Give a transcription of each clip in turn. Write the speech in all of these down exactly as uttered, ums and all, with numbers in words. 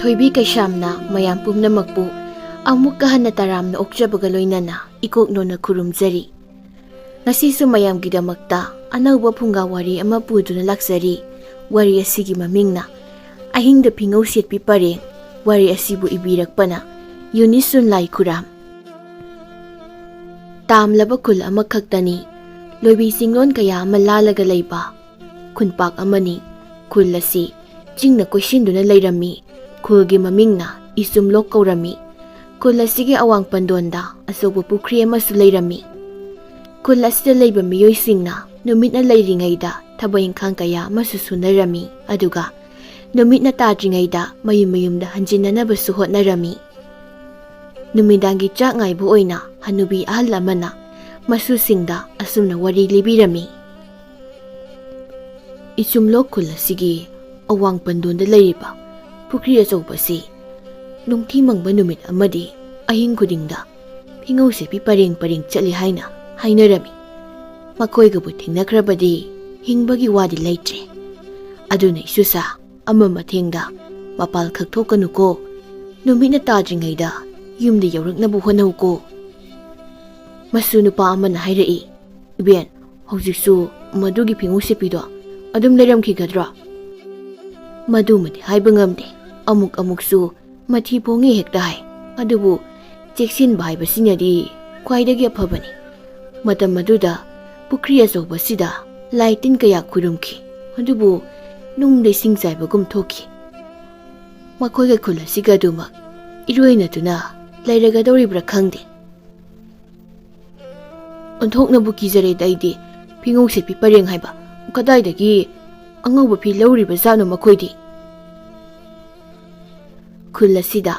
ꯊꯣꯏꯕꯤ ꯀꯩꯁꯥꯝꯅ ꯃꯌꯥꯝ ꯄꯨꯝꯅꯃꯛꯄꯨ ꯑꯃꯨꯛꯀ ꯍꯟꯅ ꯇꯔꯥꯝꯅ ꯑꯣꯛꯆꯕꯒ ꯂꯣꯏꯅꯅ ꯏꯀꯣꯛꯅꯣꯅ ꯈꯨꯔꯨꯝꯖꯔꯤ꯫ ꯉꯁꯤꯁꯨ ꯃꯌꯥꯝꯒꯤꯗꯃꯛꯇ ꯑꯅꯧꯕ ꯐꯨꯡꯒꯥ ꯋꯥꯔꯤ ꯑꯃ ꯄꯨꯗꯨꯅ ꯂꯥꯛꯆꯔꯤ꯫ ꯋꯥꯔꯤ ꯑꯁꯤꯒꯤ ꯃꯃꯤꯡꯅ ꯑꯍꯤꯡꯗ ꯐꯤꯉꯧ ꯁꯦꯠꯄꯤ ꯄꯔꯦꯡ꯫ ꯋꯥꯔꯤ ꯑꯁꯤꯕꯨ ꯏꯕꯤꯔꯛꯄꯅ ꯌꯨꯅꯤꯁ ꯁꯨꯟꯂꯥꯏ ꯈꯨꯔꯥꯝ꯫ ꯇꯥꯝꯂꯕ ꯈꯨꯜ ꯑꯃꯈꯛꯇꯅꯤ꯫ ꯂꯣꯏꯕꯤ ꯆꯤꯡꯂꯣꯟ ꯀꯌꯥ ꯑꯃ ꯂꯥꯜꯂꯒ ꯂꯩꯕ ꯈꯨꯟꯄꯥꯛ ꯑꯃꯅꯤ꯫ ꯈꯨꯜ ꯑꯁꯤ ꯆꯤꯡꯅ ꯀꯣꯏꯁꯤꯟꯗꯨꯅ ꯂꯩꯔꯝꯃꯤ꯫ ꯈꯨꯜꯒꯤ ꯃꯃꯤꯡꯅ ꯏꯆꯨꯝꯂꯣꯛ ꯀꯧꯔꯝꯃꯤ꯫ ꯈꯨꯜ ꯑꯁꯤꯒꯤ ꯑꯋꯥꯡ ꯄꯟꯗꯣꯟꯗ ꯑꯆꯧꯕ ꯄꯨꯈ꯭ꯔꯤ ꯑꯃꯁꯨ ꯂꯩꯔꯝꯃꯤ꯫ ꯈꯨꯜ ꯑꯁꯤꯗ ꯂꯩꯕ ꯃꯤꯑꯣꯏꯁꯤꯡꯅ ꯅꯨꯃꯤꯠꯅ ꯂꯩꯔꯤꯉꯩꯗ ꯊꯕꯛ ꯏꯪꯈꯥꯡ ꯀꯌꯥ ꯑꯃꯁꯨ ꯁꯨꯅꯔꯝꯃꯤ, ꯑꯗꯨꯒ ꯅꯨꯃꯤꯠꯅ ꯇꯥꯗ꯭ꯔꯤꯉꯩꯗ ꯃꯌꯨꯝ ꯃꯌꯨꯝꯗ ꯍꯟꯖꯤꯟꯅꯅꯕꯁꯨ ꯍꯣꯠꯅꯔꯝꯃꯤ꯫ ꯅꯨꯃꯤꯗꯥꯡꯒꯤ ꯆꯥꯛ ꯉꯥꯏꯕ ꯑꯣꯏꯅ ꯍꯅꯨꯕꯤ ꯑꯍꯜ ꯑꯃꯅ ꯃꯁꯨꯁꯤꯡꯗ ꯑꯁꯨꯝꯅ ꯋꯥꯔꯤ ꯂꯤꯕꯤꯔꯝꯃꯤ꯫ ꯏꯆꯨꯝꯂꯣꯛ ꯈꯨꯜ ꯑꯁꯤꯒꯤ ꯑꯋꯥꯡ ꯄꯟꯗꯣꯟꯗ ꯂꯩꯔꯤꯕ ꯄꯨꯈ꯭ꯔꯤ ꯑꯆꯧꯕ ꯑꯁꯤ ꯅꯨꯡꯊꯤ ꯃꯪꯕ ꯅꯨꯃꯤꯠ ꯑꯃꯗꯤ ꯑꯍꯤꯡ ꯈꯨꯗꯤꯡꯗ ꯐꯤꯉꯧ ꯁꯦꯠꯄꯤ ꯄꯔꯦꯡ ꯄꯔꯦꯡ ꯆꯠꯂꯤ ꯍꯥꯏꯅ ꯍꯥꯏꯅꯔꯝꯃꯤ꯫ ꯃꯈꯣꯏꯒꯕꯨ ꯊꯦꯡꯅꯈ꯭ꯔꯕꯗꯤ ꯍꯤꯡꯕꯒꯤ ꯋꯥꯗꯤ ꯂꯩꯇ꯭ꯔꯦ꯫ ꯑꯗꯨꯅ ꯏꯁꯨꯁꯥ, ꯑꯃ ꯃꯊꯦꯡꯗ ꯃꯄꯥꯜ ꯈꯛ ꯊꯣꯛꯀꯅꯨꯀꯣ꯫ ꯅꯨꯃꯤꯠꯅ ꯇꯥꯗ꯭ꯔꯤꯉꯩꯗ ꯌꯨꯝꯗ ꯌꯧꯔꯛꯅꯕ ꯍꯣꯠꯅꯧꯀꯣ꯫ ꯃꯁꯨ ꯅꯨꯄꯥ ꯑꯃꯅ ꯍꯥꯏꯔꯛꯏ, "ꯏꯕꯦꯟ, ꯍꯧꯖꯤꯛꯁꯨ ꯃꯗꯨꯒꯤ ꯐꯤꯉꯧ ꯁꯦꯠꯄꯤꯗꯣ ꯑꯗꯨꯝ ꯂꯩꯔꯝꯈꯤꯒꯗ꯭ꯔꯣ?" "ꯃꯗꯨꯃꯗꯤ ꯍꯥꯏꯕ ꯉꯝꯗꯦ꯫ ꯑꯃꯨꯛ ꯑꯃꯨꯛꯁꯨ ꯃꯊꯤ ꯐꯣꯡꯉꯦ ꯍꯦꯛꯇ ꯍꯥꯏ꯫ ꯑꯗꯨꯕꯨ ꯆꯦꯛꯁꯤꯟꯕ ꯍꯥꯏꯕꯁꯤꯅꯗꯤ ꯈ꯭ꯋꯥꯏꯗꯒꯤ ꯑꯐꯕꯅꯤ꯫ ꯃꯇꯝ ꯑꯗꯨꯗ ꯄꯨꯈ꯭ꯔꯤ ꯑꯆꯧꯕꯁꯤꯗ ꯂꯥꯏ ꯇꯤꯟ ꯀꯌꯥ ꯈꯨꯔꯨꯝꯈꯤ꯫ ꯑꯗꯨꯕꯨ ꯅꯨꯡꯗ ꯏꯁꯤꯡ ꯆꯥꯏꯕꯒꯨꯝ ꯊꯣꯛꯈꯤ꯫ ꯃꯈꯣꯏꯒ ꯈꯨꯜ ꯑꯁꯤꯒ ꯑꯗꯨꯃꯛ ꯏꯔꯣꯏꯅꯗꯨꯅ ꯂꯩꯔꯒꯗꯧꯔꯤꯕ꯭ꯔꯥ ꯈꯪꯗꯦ꯫ ꯑꯣꯟꯊꯣꯛꯅꯕꯨ ꯀꯤꯖꯔꯦꯗ ꯑꯩꯗꯤ꯫ ꯐꯤꯉꯧ ꯁꯦꯠꯄꯤ ꯄꯔꯦꯡ ꯍꯥꯏꯕ ꯀꯗꯥꯏꯗꯒꯤ ꯑꯉꯧꯕ ꯐꯤ ꯂꯧꯔꯤꯕ ꯖꯥꯠꯅꯣ ꯃꯈꯣꯏꯗꯤ?" ꯈꯨꯜ ꯑꯁꯤꯗ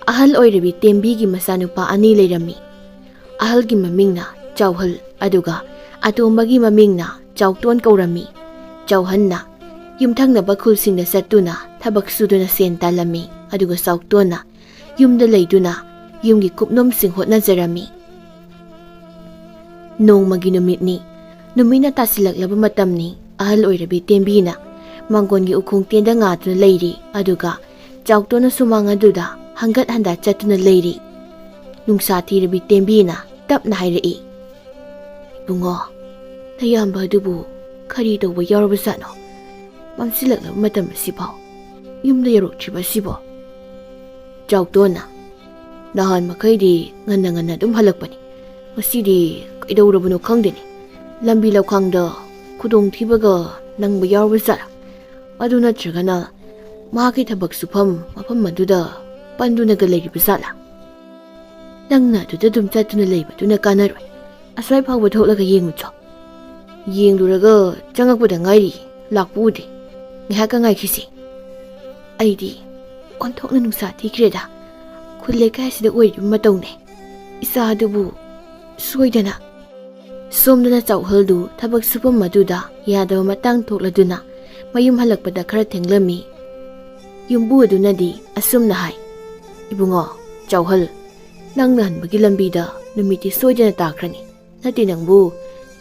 ꯑꯍꯜ ꯑꯣꯏꯔꯕꯤ ꯇꯦꯝꯕꯤꯒꯤ ꯃꯆꯥꯅꯨꯄꯥ ꯑꯅꯤ ꯂꯩꯔꯝꯃꯤ꯫ ꯑꯍꯜꯒꯤ ꯃꯃꯤꯡꯅ ꯆꯥꯎꯍꯜ, ꯑꯗꯨꯒ ꯑꯇꯣꯝꯕꯒꯤ ꯃꯃꯤꯡꯅ ꯆꯥꯎꯇꯣꯟ ꯀꯧꯔꯝꯃꯤ꯫ ꯆꯥꯎꯍꯟꯅ ꯌꯨꯝꯊꯪꯅꯕ ꯈꯨꯜꯁꯤꯡꯗ ꯆꯠꯇꯨꯅ ꯊꯕꯛ ꯁꯨꯗꯨꯅ ꯁꯦꯟ ꯇꯥꯜꯂꯝꯃꯤ, ꯑꯗꯨꯒ ꯆꯥꯎꯇꯣꯟꯅ ꯌꯨꯝꯗ ꯂꯩꯗꯨꯅ ꯌꯨꯝꯒꯤ ꯀꯨꯞꯅꯣꯝꯁꯤꯡ ꯍꯣꯠꯅꯖꯔꯝꯃꯤ꯫ ꯅꯣꯡꯃꯒꯤ ꯅꯨꯃꯤꯠꯅꯤ꯫ ꯅꯨꯃꯤꯠꯅ ꯇꯥꯁꯤꯜꯂꯛꯂꯕ ꯃꯇꯝꯅꯤ꯫ ꯑꯍꯜ ꯑꯣꯏꯔꯕꯤ ꯇꯦꯝꯕꯤꯅ ꯃꯥꯡꯒꯣꯟꯒꯤ ꯎꯈꯣꯡ ꯇꯦꯟꯗ ꯉꯥꯗꯨꯅ ꯂꯩꯔꯤ, ꯑꯗꯨꯒ ꯆꯥꯎꯇꯣꯟꯅ ꯁꯨꯃꯥꯡ ꯑꯗꯨꯗ ꯍꯪꯒꯠ ꯍꯟꯗ ꯆꯠꯇꯨꯅ ꯂꯩꯔꯤ꯫ ꯅꯨꯡꯁꯥ ꯊꯤꯔꯕꯤ ꯇꯦꯝꯕꯤꯅ ꯇꯞꯅ ꯍꯥꯏꯔꯛꯏ, "ꯏꯕꯨꯡꯉꯣ, ꯅꯌꯥꯝꯕ ꯑꯗꯨꯕꯨ ꯀꯔꯤ ꯇꯧꯕ ꯌꯥꯎꯔꯕꯖꯥꯠꯅꯣ? ꯃꯝꯁꯤꯜꯂꯛꯂꯕ ꯃꯇꯝ ꯑꯁꯤꯐꯥꯎ ꯌꯨꯝꯗ ꯌꯧꯔꯛꯇ꯭ꯔꯤꯕ ꯑꯁꯤꯕꯣ?" ꯆꯥꯎꯇꯣꯟꯅ, "ꯅꯍꯥꯟ ꯃꯈꯩꯗꯤ ꯉꯟꯅ ꯉꯟꯅ ꯑꯗꯨꯝ ꯍꯜꯂꯛꯄꯅꯤ꯫ ꯉꯁꯤꯗꯤ ꯀꯩꯗꯧꯔꯕꯅꯣ ꯈꯪꯗꯦꯅꯦ꯫ ꯂꯝꯕꯤ ꯂꯝꯈꯥꯡꯗ ꯈꯨꯗꯣꯡꯊꯤꯕꯒ ꯅꯪꯕ ꯌꯥꯎꯔꯕꯖꯥꯠꯂꯥ? ꯑꯗꯨ ꯅꯠꯇ꯭ꯔꯒꯅ ꯃꯍꯥꯛꯀꯤ ꯊꯕꯛ ꯁꯨꯐꯝ ꯃꯐꯝ ꯑꯗꯨꯗ ꯄꯟꯗꯨꯅꯒ ꯂꯩꯔꯤꯕ ꯖꯥꯠꯂꯥ? ꯅꯪꯅ ꯑꯗꯨꯗ ꯑꯗꯨꯝ ꯆꯠꯇꯨꯅ ꯂꯩꯕꯗꯨꯅ ꯀꯥꯟꯅꯔꯣꯏ꯫ ꯑꯁ꯭ꯋꯥꯏ ꯐꯥꯎꯕ ꯊꯣꯛꯂꯒ ꯌꯦꯡꯉꯨꯆꯣ꯫ ꯌꯦꯡꯂꯨꯔꯒ ꯆꯪꯉꯛꯄꯗ ꯉꯥꯏꯔꯤ, ꯂꯥꯛꯄ ꯎꯗꯦ꯫ ꯉꯥꯏꯍꯥꯛꯀ ꯉꯥꯏꯈꯤꯁꯤ꯫ ꯑꯩꯗꯤ ꯑꯣꯟꯊꯣꯛꯅ ꯅꯨꯡꯁꯥ ꯊꯤꯈ꯭ꯔꯦꯗ꯫ ꯈꯨꯜ ꯂꯩꯀꯥꯏꯁꯤꯗ ꯑꯣꯏꯔꯤꯕ ꯃꯇꯧꯅꯦ꯫ ꯏꯆꯥ ꯑꯗꯨꯕꯨ ꯁꯣꯏꯗꯅ"꯫ ꯁꯣꯝꯗꯅ ꯆꯥꯎꯍꯜꯗꯨ ꯊꯕꯛ ꯁꯨꯐꯝ ꯑꯗꯨꯗ ꯌꯥꯗꯕ ꯃꯇꯥꯡ ꯊꯣꯛꯂꯗꯨꯅ ꯃꯌꯨꯝ ꯍꯜꯂꯛꯄꯗ ꯈꯔ ꯊꯦꯡꯂꯝꯃꯤ꯫ ꯌꯨꯝꯕꯨ ꯑꯗꯨꯅꯗꯤ ꯑꯁꯨꯝꯅ ꯍꯥꯏ, "ꯏꯕꯨꯡꯉꯣ, ꯆꯥꯎꯍꯜ, ꯅꯪꯅ ꯍꯟꯕꯒꯤ ꯂꯝꯕꯤꯗ ꯅꯨꯃꯤꯠꯇꯤ ꯁꯣꯏꯗꯅ ꯇꯥꯈ꯭ꯔꯅꯤ꯫ ꯅꯠꯇꯦ ꯅꯪꯕꯨ,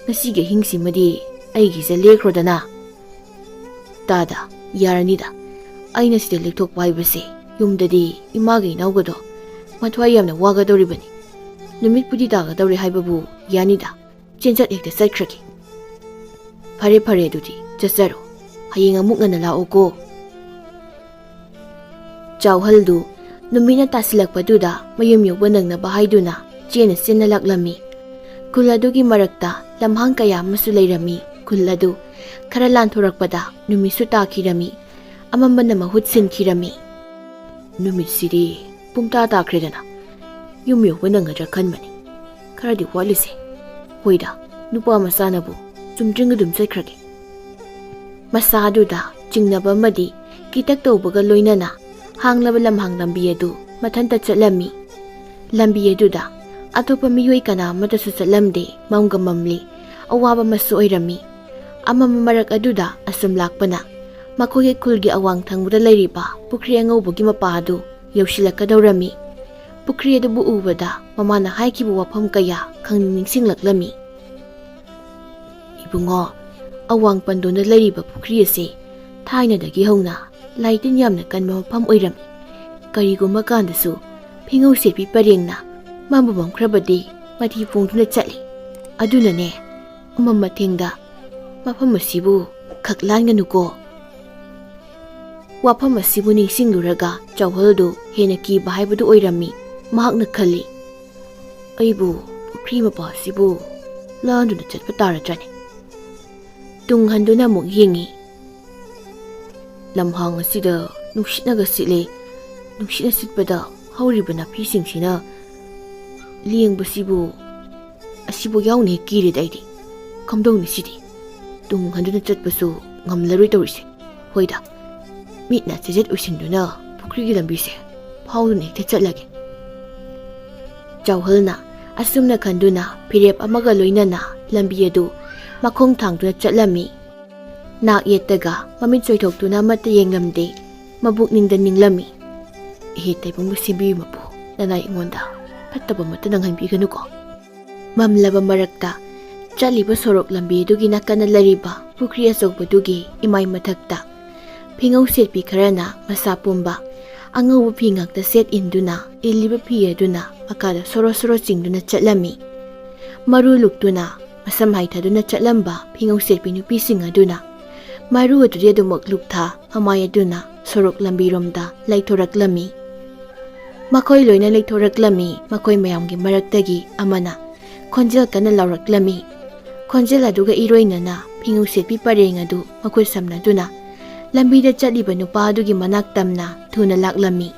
ꯉꯁꯤꯒꯤ ꯑꯍꯤꯡꯁꯤꯃꯗꯤ ꯑꯩꯒꯤꯁꯦ ꯂꯦꯛꯈ꯭ꯔꯣꯗꯅ"꯫ "ꯇꯥꯗ, ꯌꯥꯔꯅꯤꯗ꯫ ꯑꯩꯅ ꯁꯤꯗ ꯂꯦꯛꯊꯣꯛꯄ ꯍꯥꯏꯕꯁꯦ ꯌꯨꯝꯗꯗꯤ ꯏꯃꯥꯒ ꯏꯅꯥꯎꯒꯗꯣ ꯃꯊ꯭ꯋꯥꯏ ꯌꯥꯝꯅ ꯋꯥꯒꯗꯧꯔꯤꯕꯅꯤ꯫ ꯅꯨꯃꯤꯠꯄꯨꯗꯤ ꯇꯥꯒꯗꯧꯔꯦ ꯍꯥꯏꯕꯕꯨ ꯌꯥꯅꯤꯗ꯫ ꯆꯦꯟꯆꯠ ꯍꯦꯛꯇ ꯆꯠꯈ꯭ꯔꯒꯦ"꯫ "ꯐꯔꯦ ꯐꯔꯦ, ꯑꯗꯨꯗꯤ ꯆꯠꯆꯔꯣ꯫ ꯍꯌꯦꯡ ꯑꯃꯨꯛ ꯉꯟꯅ ꯂꯥꯛꯑꯣꯀꯣ"꯫ ꯆꯥꯎꯍꯜꯗꯨ ꯅꯨꯃꯤꯠꯅ ꯇꯥꯁꯤꯜꯂꯛꯄꯗꯨꯗ ꯃꯌꯨꯝ ꯌꯧꯕ ꯅꯪꯅꯕ ꯍꯥꯏꯗꯨꯅ ꯆꯦꯟꯅ ꯆꯦꯟꯅ ꯂꯥꯛꯂꯝꯃꯤ꯫ ꯈꯨꯜ ꯑꯗꯨꯒꯤ ꯃꯔꯛꯇ ꯂꯝꯍꯥꯡ ꯀꯌꯥ ꯑꯃꯁꯨ ꯂꯩꯔꯝꯃꯤ꯫ ꯈꯨꯜ ꯑꯗꯨ ꯈꯔ ꯂꯥꯟꯊꯣꯔꯛꯄꯗ ꯅꯨꯃꯤꯠꯁꯨ ꯇꯥꯈꯤꯔꯝꯃꯤ꯫ ꯑꯃꯝꯕꯅ ꯃꯍꯨꯠ ꯁꯤꯟꯈꯤꯔꯝꯃꯤ꯫ "ꯅꯨꯃꯤꯠꯁꯤꯗꯤ ꯄꯨꯡꯇꯥ ꯇꯥꯈ꯭ꯔꯦꯗꯅ꯫ ꯌꯨꯝ ꯌꯧꯕ ꯅꯪꯒꯗ꯭ꯔꯥ ꯈꯟꯕꯅꯤ꯫ ꯈꯔꯗꯤ ꯋꯥꯠꯂꯤꯁꯦ꯫ ꯍꯣꯏꯗ, ꯅꯨꯄꯥ ꯃꯆꯥꯅꯕꯨ ꯆꯨꯝꯗ꯭ꯔꯤꯡ ꯑꯗꯨꯝ ꯆꯠꯈ꯭ꯔꯒꯦ"꯫ ꯃꯁꯥꯗꯨꯗ ꯆꯤꯡꯅꯕ ꯑꯃꯗꯤ ꯀꯤꯇꯛ ꯇꯧꯕꯒ ꯂꯣꯏꯅꯅ ꯍꯥꯡꯂꯕ ꯂꯝꯍꯥꯡ ꯂꯝꯕꯤ ꯑꯗꯨ ꯃꯊꯟꯇ ꯆꯠꯂꯝꯃꯤ꯫ ꯂꯝꯕꯤ ꯑꯗꯨꯗ ꯑꯇꯣꯞꯄ ꯃꯤꯑꯣꯏ ꯀꯅꯥ ꯑꯃꯠꯇꯁꯨ ꯆꯠꯂꯝꯗꯦ꯫ ꯃꯝꯒ ꯃꯝꯂꯤ꯫ ꯑꯋꯥꯕ ꯑꯃꯁꯨ ꯑꯣꯏꯔꯝꯃꯤ꯫ ꯑꯃꯝꯕ ꯃꯔꯛ ꯑꯗꯨꯗ ꯑꯁꯨꯝ ꯂꯥꯛꯄꯅ ꯃꯈꯣꯏꯒꯤ ꯈꯨꯜꯒꯤ ꯑꯋꯥꯡ ꯊꯪꯕꯗ ꯂꯩꯔꯤꯕ ꯄꯨꯈ꯭ꯔꯤ ꯑꯉꯧꯕꯒꯤ ꯃꯄꯥ ꯑꯗꯨ ꯌꯧꯁꯤꯜꯂꯛꯀꯗꯧꯔꯝꯃꯤ꯫ ꯄꯨꯈ꯭ꯔꯤ ꯑꯗꯨꯕꯨ ꯎꯕꯗ ꯃꯃꯥꯅ ꯍꯥꯏꯈꯤꯕ ꯋꯥꯐꯝ ꯀꯌꯥ ꯈꯪꯅꯤꯡ ꯅꯤꯡꯁꯤꯡꯂꯛꯂꯝꯃꯤ꯫ "ꯏꯕꯨꯡꯉꯣ, ꯑꯋꯥꯡ ꯄꯟꯗꯣꯟꯗ ꯂꯩꯔꯤꯕ ꯄꯨꯈ꯭ꯔꯤ ꯑꯁꯤ ꯊꯥꯏꯅꯗꯒꯤ ꯍꯧꯅ ꯂꯥꯏ ꯇꯤꯟ ꯌꯥꯝꯅ ꯀꯟꯕ ꯃꯐꯝ ꯑꯣꯏꯔꯝꯃꯤ꯫ ꯀꯔꯤꯒꯨꯝꯕ ꯀꯥꯟꯗꯁꯨ ꯐꯤꯉꯧ ꯁꯦꯠꯄꯤ ꯄꯔꯦꯡꯅ ꯃꯝꯕ ꯃꯝꯈ꯭ꯔꯕꯗꯤ ꯃꯊꯤ ꯐꯣꯡꯗꯨꯅ ꯆꯠꯂꯤ꯫ ꯑꯗꯨꯅꯅꯦ, ꯑꯃꯝ ꯑꯊꯦꯡꯗ ꯃꯐꯝ ꯑꯁꯤꯕꯨ ꯈꯛ ꯂꯥꯟꯒꯅꯨꯀꯣ꯫ ꯋꯥꯐꯝ ꯑꯁꯤꯕꯨ ꯅꯤꯡꯁꯤꯡꯂꯨꯔꯒ ꯆꯥꯎꯍꯜꯗꯨ ꯍꯦꯟꯅ ꯀꯤꯕ ꯍꯥꯏꯕꯗꯨ ꯑꯣꯏꯔꯝꯃꯤ꯫ ꯃꯍꯥꯛꯅ ꯈꯜꯂꯤ, "ꯑꯩꯕꯨ ꯄꯨꯈ꯭ꯔꯤ ꯃꯄꯥꯁꯤꯕꯨ ꯂꯥꯟꯗꯨꯅ ꯆꯠꯄ ꯇꯥꯔꯗ꯭ꯔꯅꯦ?" ꯇꯨꯡ ꯍꯟꯗꯨꯅ ꯑꯃꯨꯛ ꯌꯦꯡꯉꯤ꯫ ꯂꯝꯍꯥꯡ ꯑꯁꯤꯗ ꯅꯨꯡꯁꯤꯠꯅꯒ ꯁꯤꯠꯂꯦ꯫ ꯅꯨꯡꯁꯤꯠꯅ ꯁꯤꯠꯄꯗ ꯍꯧꯔꯤꯕ ꯅꯥꯄꯤꯁꯤꯡꯁꯤꯅ ꯂꯦꯡꯕꯁꯤꯕꯨ, ꯑꯁꯤꯕꯨ ꯌꯥꯎꯅ ꯍꯦꯛ ꯀꯤꯔꯦꯗ ꯑꯩꯗꯤ꯫ ꯀꯝꯗꯧꯅꯤ ꯁꯤꯗꯤ? ꯇꯨꯡ ꯍꯟꯗꯨꯅ ꯆꯠꯄꯁꯨ ꯉꯝꯂꯔꯣꯏ ꯇꯧꯔꯤꯁꯦ꯫ ꯍꯣꯏꯗ, ꯃꯤꯠꯅ ꯆꯦꯖꯦꯠ ꯎꯏꯁꯤꯟꯗꯨꯅ ꯄꯨꯈ꯭ꯔꯤꯒꯤ ꯂꯝꯕꯤꯁꯦ ꯐꯥꯎꯗꯨꯅ ꯍꯦꯛꯇ ꯆꯠꯂꯒꯦ꯫ ꯆꯥꯎꯍꯜꯅ ꯑꯁꯨꯝꯅ ꯈꯟꯗꯨꯅ ꯐꯤꯔꯦꯞ ꯑꯃꯒ ꯂꯣꯏꯅꯅ ꯂꯝꯕꯤ ꯑꯗꯨ ꯃꯈꯣꯡ ꯊꯥꯡꯗꯨꯅ ꯆꯠꯂꯝꯃꯤ꯫ ꯅꯥꯛ ꯌꯦꯠꯇꯒ ꯃꯃꯤꯠ ꯆꯣꯏꯊꯣꯛꯇꯨꯅ ꯑꯃꯠꯇ ꯌꯦꯡꯂꯝꯗꯦ꯫ ꯃꯕꯨꯛꯅꯤꯡꯗ ꯅꯤꯡꯂꯝꯃꯤ, "ꯏꯍꯦ ꯇꯥꯏꯕꯪꯕꯨ ꯁꯦꯝꯕꯤꯕ ꯃꯄꯨ, ꯅꯅꯥꯏ ꯑꯩꯉꯣꯟꯗ ꯐꯠꯇꯕ ꯑꯃꯠꯇ ꯅꯪꯍꯟꯕꯤꯒꯅꯨꯀꯣ"꯫ ꯃꯝꯂꯕ ꯃꯔꯛꯇ ꯆꯠꯂꯤꯕ ꯁꯣꯔꯣꯛ ꯂꯝꯕꯤ ꯑꯗꯨꯒꯤ ꯅꯥꯀꯟꯗ ꯂꯩꯔꯤꯕ ꯄꯨꯈ꯭ꯔꯤ ꯑꯆꯧꯕꯗꯨꯒꯤ ꯏꯃꯥꯏ ꯃꯊꯛꯇ ꯐꯤꯉꯧ ꯁꯦꯠꯄꯤ ꯈꯔꯅ ꯃꯁꯥ ꯄꯨꯝꯕ ꯑꯉꯧꯕ ꯐꯤ ꯉꯥꯛꯇ ꯁꯦꯠ ꯏꯟꯗꯨꯅ, ꯏꯜꯂꯤꯕ ꯐꯤ ꯑꯗꯨꯅ ꯃꯈꯥꯗ ꯁꯣꯔꯣ ꯁꯣꯔꯣ ꯆꯤꯡꯗꯨꯅ ꯆꯠꯂꯝꯃꯤ꯫ ꯃꯔꯨ ꯂꯨꯛꯇꯨꯅ ꯃꯁꯝ ꯍꯥꯏꯊꯗꯨꯅ ꯆꯠꯂꯝꯕ ꯐꯤꯉꯧ ꯁꯦꯠꯄꯤ ꯅꯨꯄꯤꯁꯤꯡ ꯑꯗꯨꯅ ꯃꯔꯨ ꯑꯗꯨꯗꯤ ꯑꯗꯨꯃꯛ ꯂꯨꯛꯊ ꯃꯃꯥꯏ ꯑꯗꯨꯅ ꯁꯣꯔꯣꯛ ꯂꯝꯕꯤꯔꯣꯝꯗ ꯂꯩꯊꯣꯔꯛꯂꯝꯃꯤ꯫ ꯃꯈꯣꯏ ꯂꯣꯏꯅ ꯂꯩꯊꯣꯔꯛꯂꯝꯃꯤ꯫ ꯃꯈꯣꯏ ꯃꯌꯥꯝꯒꯤ ꯃꯔꯛꯇꯒꯤ ꯑꯃꯅ ꯈꯣꯟꯖꯦꯜ ꯀꯟꯅ ꯂꯥꯎꯔꯛꯂꯝꯃꯤ꯫ ꯈꯣꯟꯖꯦꯜ ꯑꯗꯨꯒ ꯏꯔꯣꯏꯅꯅ ꯐꯤꯉꯧ ꯁꯦꯠꯄꯤ ꯄꯔꯦꯡ ꯑꯗꯨ ꯃꯈꯨꯠ ꯁꯝꯅꯗꯨꯅ ꯂꯝꯕꯤꯗ ꯆꯠꯂꯤꯕ ꯅꯨꯄꯥ ꯑꯗꯨꯒꯤ ꯃꯅꯥꯛ ꯇꯝꯅ ꯊꯨꯅ ꯂꯥꯛꯂꯝꯃꯤ꯫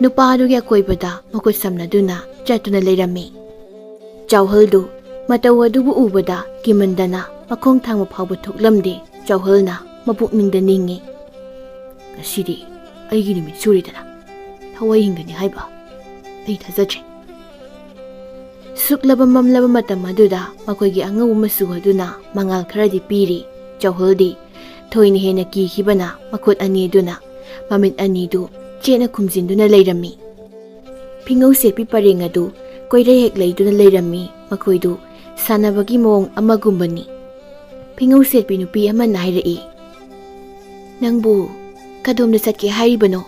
ꯅꯨꯄꯥ ꯑꯗꯨꯒꯤ ꯑꯀꯣꯏꯕꯗ ꯃꯈꯨꯠ ꯁꯝꯅꯗꯨꯅ ꯆꯠꯇꯨꯅ ꯂꯩꯔꯝꯃꯤ꯫ ꯆꯥꯎꯍꯜꯗꯨ ꯃꯇꯧ ꯑꯗꯨꯕꯨ ꯎꯕꯗ ꯀꯤꯃꯟꯗꯅ ꯃꯈꯣꯡ ꯊꯥꯡꯕ ꯐꯥꯎꯕ ꯊꯣꯛꯂꯝꯗꯦ꯫ ꯆꯥꯎꯍꯜꯅ ꯃꯄꯨꯛꯅꯤꯡꯗ ꯅꯤꯡꯏ, "ꯉꯁꯤꯗꯤ ꯑꯩꯒꯤ ꯅꯨꯃꯤꯠ ꯁꯨꯔꯦꯗꯅ, ꯊꯋꯥꯏ ꯍꯤꯡꯒꯅꯤ ꯍꯥꯏꯕ ꯑꯩ ꯊꯥꯖꯗ꯭ꯔꯦ"꯫ ꯁꯨꯛꯂꯕ ꯃꯝꯂꯕ ꯃꯇꯝ ꯑꯗꯨꯗ ꯃꯈꯣꯏꯒꯤ ꯑꯉꯧꯕ ꯃꯆꯨ ꯑꯗꯨꯅ ꯃꯉꯥꯜ ꯈꯔꯗꯤ ꯄꯤꯔꯤ꯫ ꯆꯥꯎꯍꯜꯗꯤ ꯊꯣꯏꯅ ꯍꯦꯟꯅ ꯀꯤꯈꯤꯕꯅ ꯃꯈꯨꯠ ꯑꯅꯤ ꯑꯗꯨꯅ ꯃꯃꯤꯠ ꯑꯅꯤꯗꯨ ꯆꯦꯠꯅ ꯈꯨꯝꯖꯤꯟꯗꯨꯅ ꯂꯩꯔꯝꯃꯤ꯫ ꯐꯤꯉꯧ ꯁꯦꯠꯄꯤ ꯄꯔꯦꯡ ꯑꯗꯨ ꯀꯣꯏꯔꯩ ꯍꯦꯛ ꯂꯩꯗꯨꯅ ꯂꯩꯔꯝꯃꯤ꯫ ꯃꯈꯣꯏꯗꯨ ꯁꯥꯟꯅꯕꯒꯤ ꯃꯑꯣꯡ ꯑꯃꯒꯨꯝꯕꯅꯤ꯫ ꯐꯤꯉꯧ ꯁꯦꯠꯄꯤ ꯅꯨꯄꯤ ꯑꯃꯅ ꯍꯥꯏꯔꯛꯏ, "ꯅꯪꯕꯨ "ꯀꯗꯣꯝꯗ ꯆꯠꯀꯦ ꯍꯥꯏꯔꯤꯕꯅꯣ?"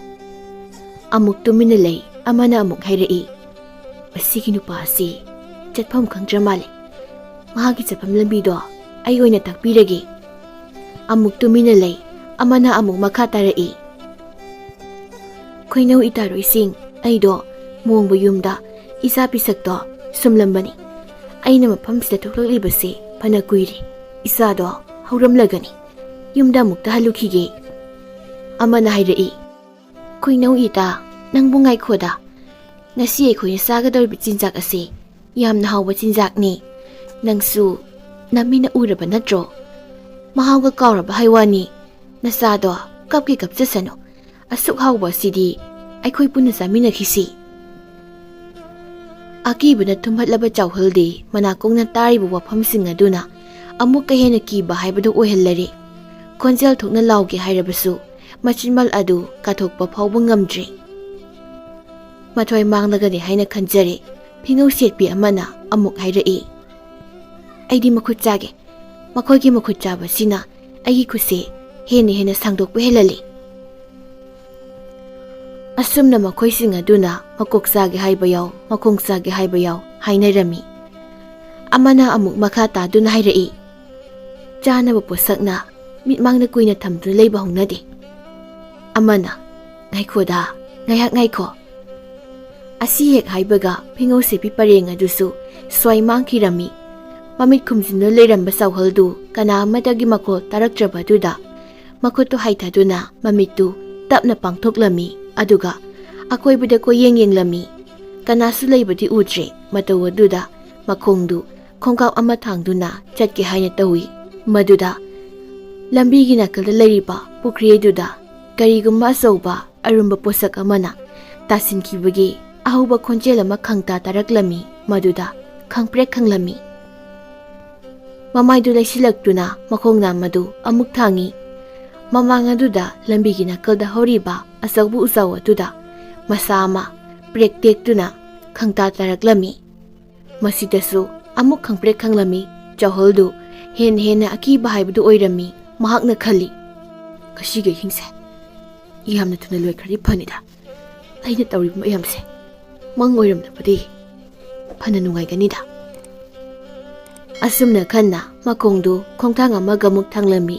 ꯑꯃꯨꯛ ꯇꯨꯃꯤꯟꯅ ꯂꯩ꯫ ꯑꯃꯅ ꯑꯃꯨꯛ ꯍꯥꯏꯔꯛꯏ, "ꯃꯁꯤꯒꯤ ꯅꯨꯄꯥ ꯑꯁꯤ ꯆꯠꯐꯝ ꯈꯪꯗ꯭ꯔ ꯃꯥꯜꯂꯦ꯫ ꯃꯍꯥꯛꯀꯤ ꯆꯠꯐꯝ ꯂꯝꯕꯤꯗꯣ ꯑꯩ ꯑꯣꯏꯅ ꯇꯥꯛꯄꯤꯔꯒꯦ"꯫ ꯑꯃꯨꯛ ꯇꯨꯃꯤꯟꯅ ꯂꯩ꯫ ꯑꯃꯅ ꯑꯃꯨꯛ ꯃꯈꯥ ꯇꯥꯔꯛꯏ, "ꯈꯣꯏꯅꯧ ꯏꯇꯥꯔꯣꯏꯁꯤꯡ, ꯑꯩꯗꯣ ꯃꯣꯡꯕ ꯌꯨꯝꯗ ꯏꯆꯥ ꯄꯤꯁꯛꯇꯣ ꯁꯨꯝꯂꯝꯕꯅꯤ꯫ ꯑꯩꯅ ꯃꯐꯝꯁꯤꯗ ꯊꯣꯛꯂꯛꯂꯤꯕꯁꯦ ꯐꯅ ꯀꯨꯏꯔꯦ꯫ ꯏꯆꯥꯗꯣ ꯍꯧꯔꯝꯂꯒꯅꯤ꯫ ꯌꯨꯝꯗ ꯑꯃꯨꯛꯇ ꯍꯜꯂꯨꯈꯤꯒꯦ"꯫ ꯑꯃꯅ ꯍꯥꯏꯔꯛꯏ, "ꯈꯣꯏꯅꯧ ꯏꯇꯥ, ꯅꯪꯕꯨ ꯉꯥꯏꯈꯣꯗ꯫ ꯉꯁꯤ ꯑꯩꯈꯣꯏꯅ ꯆꯥꯒꯗꯧꯔꯤꯕ ꯆꯤꯟꯖꯥꯛ ꯑꯁꯤ ꯌꯥꯝꯅ ꯍꯥꯎꯕ ꯆꯤꯟꯖꯥꯛꯅꯤ꯫ ꯅꯪꯁꯨ ꯅꯃꯤꯠꯅ ꯎꯔꯕ ꯅꯠꯇ꯭ꯔꯣ? ꯃꯍꯥꯎꯒ ꯀꯥꯎꯔꯕ ꯍꯥꯏꯋꯥꯅꯤ꯫ ꯅꯆꯥꯗꯣ ꯀꯞꯀꯦ ꯀꯞꯆꯁꯅꯨ꯫ ꯑꯁꯨꯛ ꯍꯥꯎꯕ ꯑꯁꯤꯗꯤ ꯑꯩꯈꯣꯏ ꯄꯨꯟꯅ ꯆꯥꯃꯤꯟꯅꯈꯤꯁꯤ"꯫ ꯑꯀꯤꯕꯅ ꯊꯨꯝꯍꯠꯂꯕ ꯆꯥꯎꯍꯜꯗꯤ ꯃꯅꯥꯀꯣꯡꯅ ꯇꯥꯔꯤꯕ ꯋꯥꯐꯝꯁꯤꯡ ꯑꯗꯨꯅ ꯑꯃꯨꯛꯀ ꯍꯦꯟꯅ ꯀꯤꯕ ꯍꯥꯏꯕꯗꯨ ꯑꯣꯏꯍꯜꯂꯔꯦ꯫ ꯈꯣꯟꯖꯦꯜ ꯊꯣꯛꯅ ꯂꯥꯎꯒꯦ ꯍꯥꯏꯔꯕꯁꯨ ꯃꯆꯤꯟꯃꯜ ꯑꯗꯨ ꯀꯥꯊꯣꯛꯄ ꯐꯥꯎꯕ ꯉꯝꯗ꯭ꯔꯦ꯫ ꯃꯊ꯭ꯋꯥꯏ ꯃꯥꯡꯂꯒꯅꯤ ꯍꯥꯏꯅ ꯈꯟꯖꯔꯦ꯫ ꯐꯤꯉꯧ ꯁꯦꯠꯄꯤ ꯑꯃꯅ ꯑꯃꯨꯛ ꯍꯥꯏꯔꯛꯏ, "ꯑꯩꯗꯤ ꯃꯈꯨꯠ ꯆꯥꯒꯦ꯫ ꯃꯈꯣꯏꯒꯤ ꯃꯈꯨꯠ ꯆꯥꯕꯁꯤꯅ ꯑꯩꯒꯤ ꯈꯨꯠꯁꯦ ꯍꯦꯟꯅ ꯍꯦꯟꯅ ꯁꯥꯡꯗꯣꯛꯄ ꯍꯦꯜꯍꯜꯂꯤ"꯫ ꯑꯁꯨꯝꯅ ꯃꯈꯣꯏꯁꯤꯡ ꯑꯗꯨꯅ ꯃꯀꯣꯛ ꯆꯥꯒꯦ ꯍꯥꯏꯕ ꯌꯥꯎ, ꯃꯈꯣꯡ ꯆꯥꯒꯦ ꯍꯥꯏꯕ ꯌꯥꯎ ꯍꯥꯏꯅꯔꯝꯃꯤ꯫ ꯑꯃꯅ ꯑꯃꯨꯛ ꯃꯈꯥ ꯇꯥꯗꯨꯅ ꯍꯥꯏꯔꯛꯏ, "ꯆꯥꯅꯕ ꯄꯣꯠꯁꯛꯅ ꯃꯤꯠꯃꯥꯡꯗ ꯀꯨꯏꯅ ꯊꯝꯗꯨꯅ ꯂꯩꯕ ꯍꯧꯅꯗꯦ"꯫ ꯑꯃꯅ, "ꯉꯥꯏꯈꯣꯗ, ꯉꯥꯏꯍꯥꯛ ꯉꯥꯏꯈꯣ"꯫ ꯑꯁꯤ ꯍꯦꯛ ꯍꯥꯏꯕꯒ ꯐꯤꯉꯧ ꯁꯦꯠꯄꯤ ꯄꯔꯦꯡ ꯑꯗꯨꯁꯨ ꯁ꯭ꯋꯥꯏ ꯃꯥꯡꯈꯤꯔꯝꯃꯤ꯫ ꯃꯃꯤꯠ ꯈꯨꯝꯖꯤꯟꯗꯨꯅ ꯂꯩꯔꯝꯕ ꯆꯥꯎꯍꯜꯗꯨ ꯀꯅꯥ ꯑꯃꯠꯇꯒꯤ ꯃꯈꯣꯜ ꯇꯥꯔꯛꯇ꯭ꯔꯕꯗꯨꯗ ꯃꯈꯨꯠꯇꯨ ꯍꯥꯏꯊꯗꯨꯅ ꯃꯃꯤꯠꯇꯨ ꯇꯞꯅ ꯄꯥꯡꯊꯣꯛꯂꯝꯃꯤ꯫ ꯑꯗꯨꯒ ꯑꯀꯣꯏꯕꯗ ꯀꯣꯏꯌꯦꯡ ꯌꯦꯡꯂꯝꯃꯤ꯫ ꯀꯅꯥꯁꯨ ꯂꯩꯕꯗꯤ ꯎꯗ꯭ꯔꯦ꯫ ꯃꯇꯧ ꯑꯗꯨꯗ ꯃꯈꯣꯡꯗꯨ ꯈꯣꯡꯀꯥꯞ ꯑꯃ ꯊꯥꯡꯗꯨꯅ ꯆꯠꯀꯦ ꯍꯥꯏꯅ ꯇꯧꯏ꯫ ꯃꯗꯨꯗ ꯂꯝꯕꯤꯒꯤ ꯅꯥꯀꯜꯗ ꯂꯩꯔꯤꯕ ꯄꯨꯈ꯭ꯔꯤ ꯑꯗꯨꯗ ꯀꯔꯤꯒꯨꯝꯕ ꯑꯆꯧꯕ ꯑꯔꯨꯝꯕ ꯄꯣꯠꯁꯛ ꯑꯃꯅ ꯇꯥꯁꯤꯟꯈꯤꯕꯒꯤ ꯑꯍꯧꯕ ꯈꯣꯟꯖꯦꯜ ꯑꯃ ꯈꯪꯇꯥ ꯇꯥꯔꯛꯂꯝꯃꯤ꯫ ꯃꯗꯨꯗ ꯈꯪꯄ꯭ꯔꯦꯛ ꯈꯪꯂꯝꯃꯤ꯫ ꯃꯃꯥꯏꯗꯨ ꯂꯩꯁꯤꯜꯂꯛꯇꯨꯅ ꯃꯈꯣꯡ ꯅꯥꯝꯃꯗꯨ ꯑꯃꯨꯛ ꯊꯥꯡꯏ꯫ ꯃꯃꯥꯡ ꯑꯗꯨꯗ ꯂꯝꯕꯤꯒꯤ ꯅꯥꯀꯜꯗ ꯍꯧꯔꯤꯕ ꯑꯆꯧꯕ ꯎꯖꯥꯎ ꯑꯗꯨꯗ ꯃꯁꯥ ꯑꯃ ꯄ꯭ꯔꯦꯛ ꯇꯦꯛꯇꯨꯅ ꯈꯪꯇꯥ ꯇꯥꯔꯛꯂꯝꯃꯤ꯫ ꯃꯁꯤꯗꯁꯨ ꯑꯃꯨꯛ ꯈꯪꯄ꯭ꯔꯦꯛ ꯈꯪꯂꯝꯃꯤ꯫ ꯆꯥꯎꯍꯜꯗꯨ ꯍꯦꯟꯅ ꯍꯦꯟꯅ ꯑꯀꯤꯕ ꯍꯥꯏꯕꯗꯨ ꯑꯣꯏꯔꯝꯃꯤ꯫ ꯃꯍꯥꯛꯅ ꯈꯜꯂꯤ, "ꯉꯁꯤꯒꯤ ꯑꯍꯤꯡꯁꯦ ꯌꯥꯝꯅ ꯊꯨꯅ ꯂꯣꯏꯈ꯭ꯔꯗꯤ ꯐꯅꯤꯗ꯫ ꯑꯩꯅ ꯇꯧꯔꯤꯕ ꯃꯌꯥꯝꯁꯦ ꯃꯪ ꯑꯣꯏꯔꯝꯂꯕꯗꯤ ꯐꯅ ꯅꯨꯡꯉꯥꯏꯒꯅꯤꯗ꯫ ꯑꯁꯨꯝꯅ ꯈꯟꯅ ꯃꯈꯣꯡꯗꯨ ꯈꯣꯡꯊꯥꯡ ꯑꯃꯒ ꯑꯃꯨꯛ ꯊꯥꯡꯂꯝꯃꯤ꯫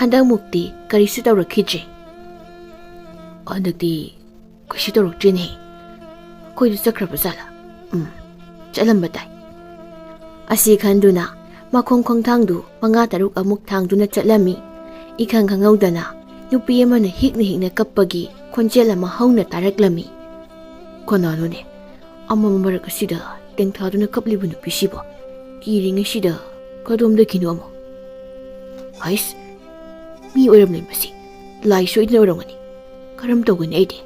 ꯍꯟꯗꯛꯃꯨꯛꯇꯤ ꯀꯔꯤꯁꯨ ꯇꯧꯔꯛꯈꯤꯗ꯭ꯔꯦ꯫ ꯍꯟꯗꯛꯇꯤ ꯀꯩꯁꯨ ꯇꯧꯔꯛꯇ꯭ꯔꯤꯅꯦ꯫ ꯀꯣꯏꯗ ꯆꯠꯈ꯭ꯔꯕ ꯖꯥꯠꯂꯥ? ꯎꯝ, ꯆꯠꯂꯝꯕ ꯇꯥꯏ꯫ ꯑꯁꯤ ꯈꯟꯗꯨꯅ ꯃꯈꯣꯡ ꯈꯣꯡꯊꯥꯡꯗꯨ ꯃꯉꯥ ꯇꯔꯨꯛ ꯑꯃꯨꯛ ꯊꯥꯡꯗꯨꯅ ꯆꯠꯂꯝꯃꯤ꯫ ꯏꯈꯪ ꯈꯪꯍꯧꯗꯅ ꯅꯨꯄꯤ ꯑꯃꯅ ꯍꯤꯛꯅ ꯍꯤꯛꯅ ꯀꯞꯄꯒꯤ ꯈꯣꯟꯖꯦꯜ ꯑꯃ ꯍꯧꯅ ꯇꯥꯔꯛꯂꯝꯃꯤ꯫ ꯀꯅꯥꯅꯣꯅꯦ? ꯑꯃꯝꯕ ꯃꯔꯛ ꯑꯁꯤꯗ ꯇꯦꯡꯊꯥꯗꯨꯅ ꯀꯞꯂꯤꯕ ꯅꯨꯄꯤꯁꯤꯕꯣ? ꯀꯤꯔꯤꯉꯩꯁꯤꯗ ꯀꯗꯣꯝꯗꯒꯤꯅꯣ ꯑꯃꯨꯛ? ꯍꯩꯁ! ꯃꯤ ꯑꯣꯏꯔꯝꯂꯣꯏ ꯃꯁꯤ꯫ ꯂꯥꯏ ꯁꯣꯏꯗꯅ ꯑꯣꯏꯔꯝꯒꯅꯤ꯫ ꯀꯔꯝ ꯇꯧꯒꯅꯤ ꯑꯩꯗꯤ?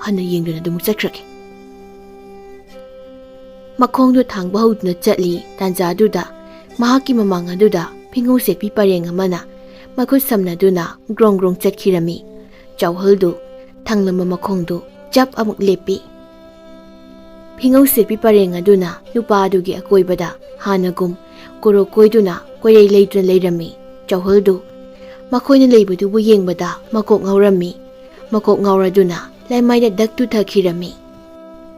ꯍꯟꯅ ꯌꯦꯡꯗꯨꯅ ꯑꯗꯨꯃꯛ ꯆꯠꯈ꯭ꯔꯒꯦ꯫ ꯃꯈꯣꯡꯗꯨ ꯊꯥꯡꯕ ꯍꯧꯗꯨꯅ ꯆꯠꯂꯤ꯫ ꯇꯥꯟꯖꯥꯗꯨꯗ ꯃꯍꯥꯛꯀꯤ ꯃꯃꯥꯡ ꯑꯗꯨꯗ ꯐꯤꯉꯧ ꯁꯦꯠꯄꯤ ꯄꯔꯦꯡ ꯑꯃꯅ ꯃꯈꯨꯠ ꯁꯝꯅꯗꯨꯅ ꯒ꯭ꯔꯣꯡ ꯒ꯭ꯔꯣꯡ ꯆꯠꯈꯤꯔꯝꯃꯤ꯫ ꯆꯥꯎꯍꯜꯗꯨ ꯊꯥꯡꯂꯝꯕ ꯃꯈꯣꯡꯗꯨ ꯆꯞ ꯑꯃꯨꯛ ꯂꯦꯞꯄꯤ꯫ ꯐꯤꯉꯧ ꯁꯦꯠꯄꯤ ꯄꯔꯦꯡ ꯑꯗꯨꯅ ꯅꯨꯄꯥ ꯑꯗꯨꯒꯤ ꯑꯀꯣꯏꯕꯗ ꯍꯥꯟꯅꯒꯨꯝ ꯀꯣꯔꯣꯛ ꯀꯣꯏꯗꯨꯅ ꯀꯣꯏꯔꯩ ꯂꯩꯗꯨꯅ ꯂꯩꯔꯝꯃꯤ꯫ ꯆꯥꯎꯍꯜꯗꯨ ꯃꯈꯣꯏꯅ ꯂꯩꯕꯗꯨꯕꯨ ꯌꯦꯡꯕꯗ ꯃꯀꯣꯛ ꯉꯥꯎꯔꯝꯃꯤ꯫ ꯃꯀꯣꯛ ꯉꯥꯎꯔꯗꯨꯅ ꯂꯩꯃꯥꯏꯗ ꯗꯛ ꯇꯨꯊꯈꯤꯔꯝꯃꯤ꯫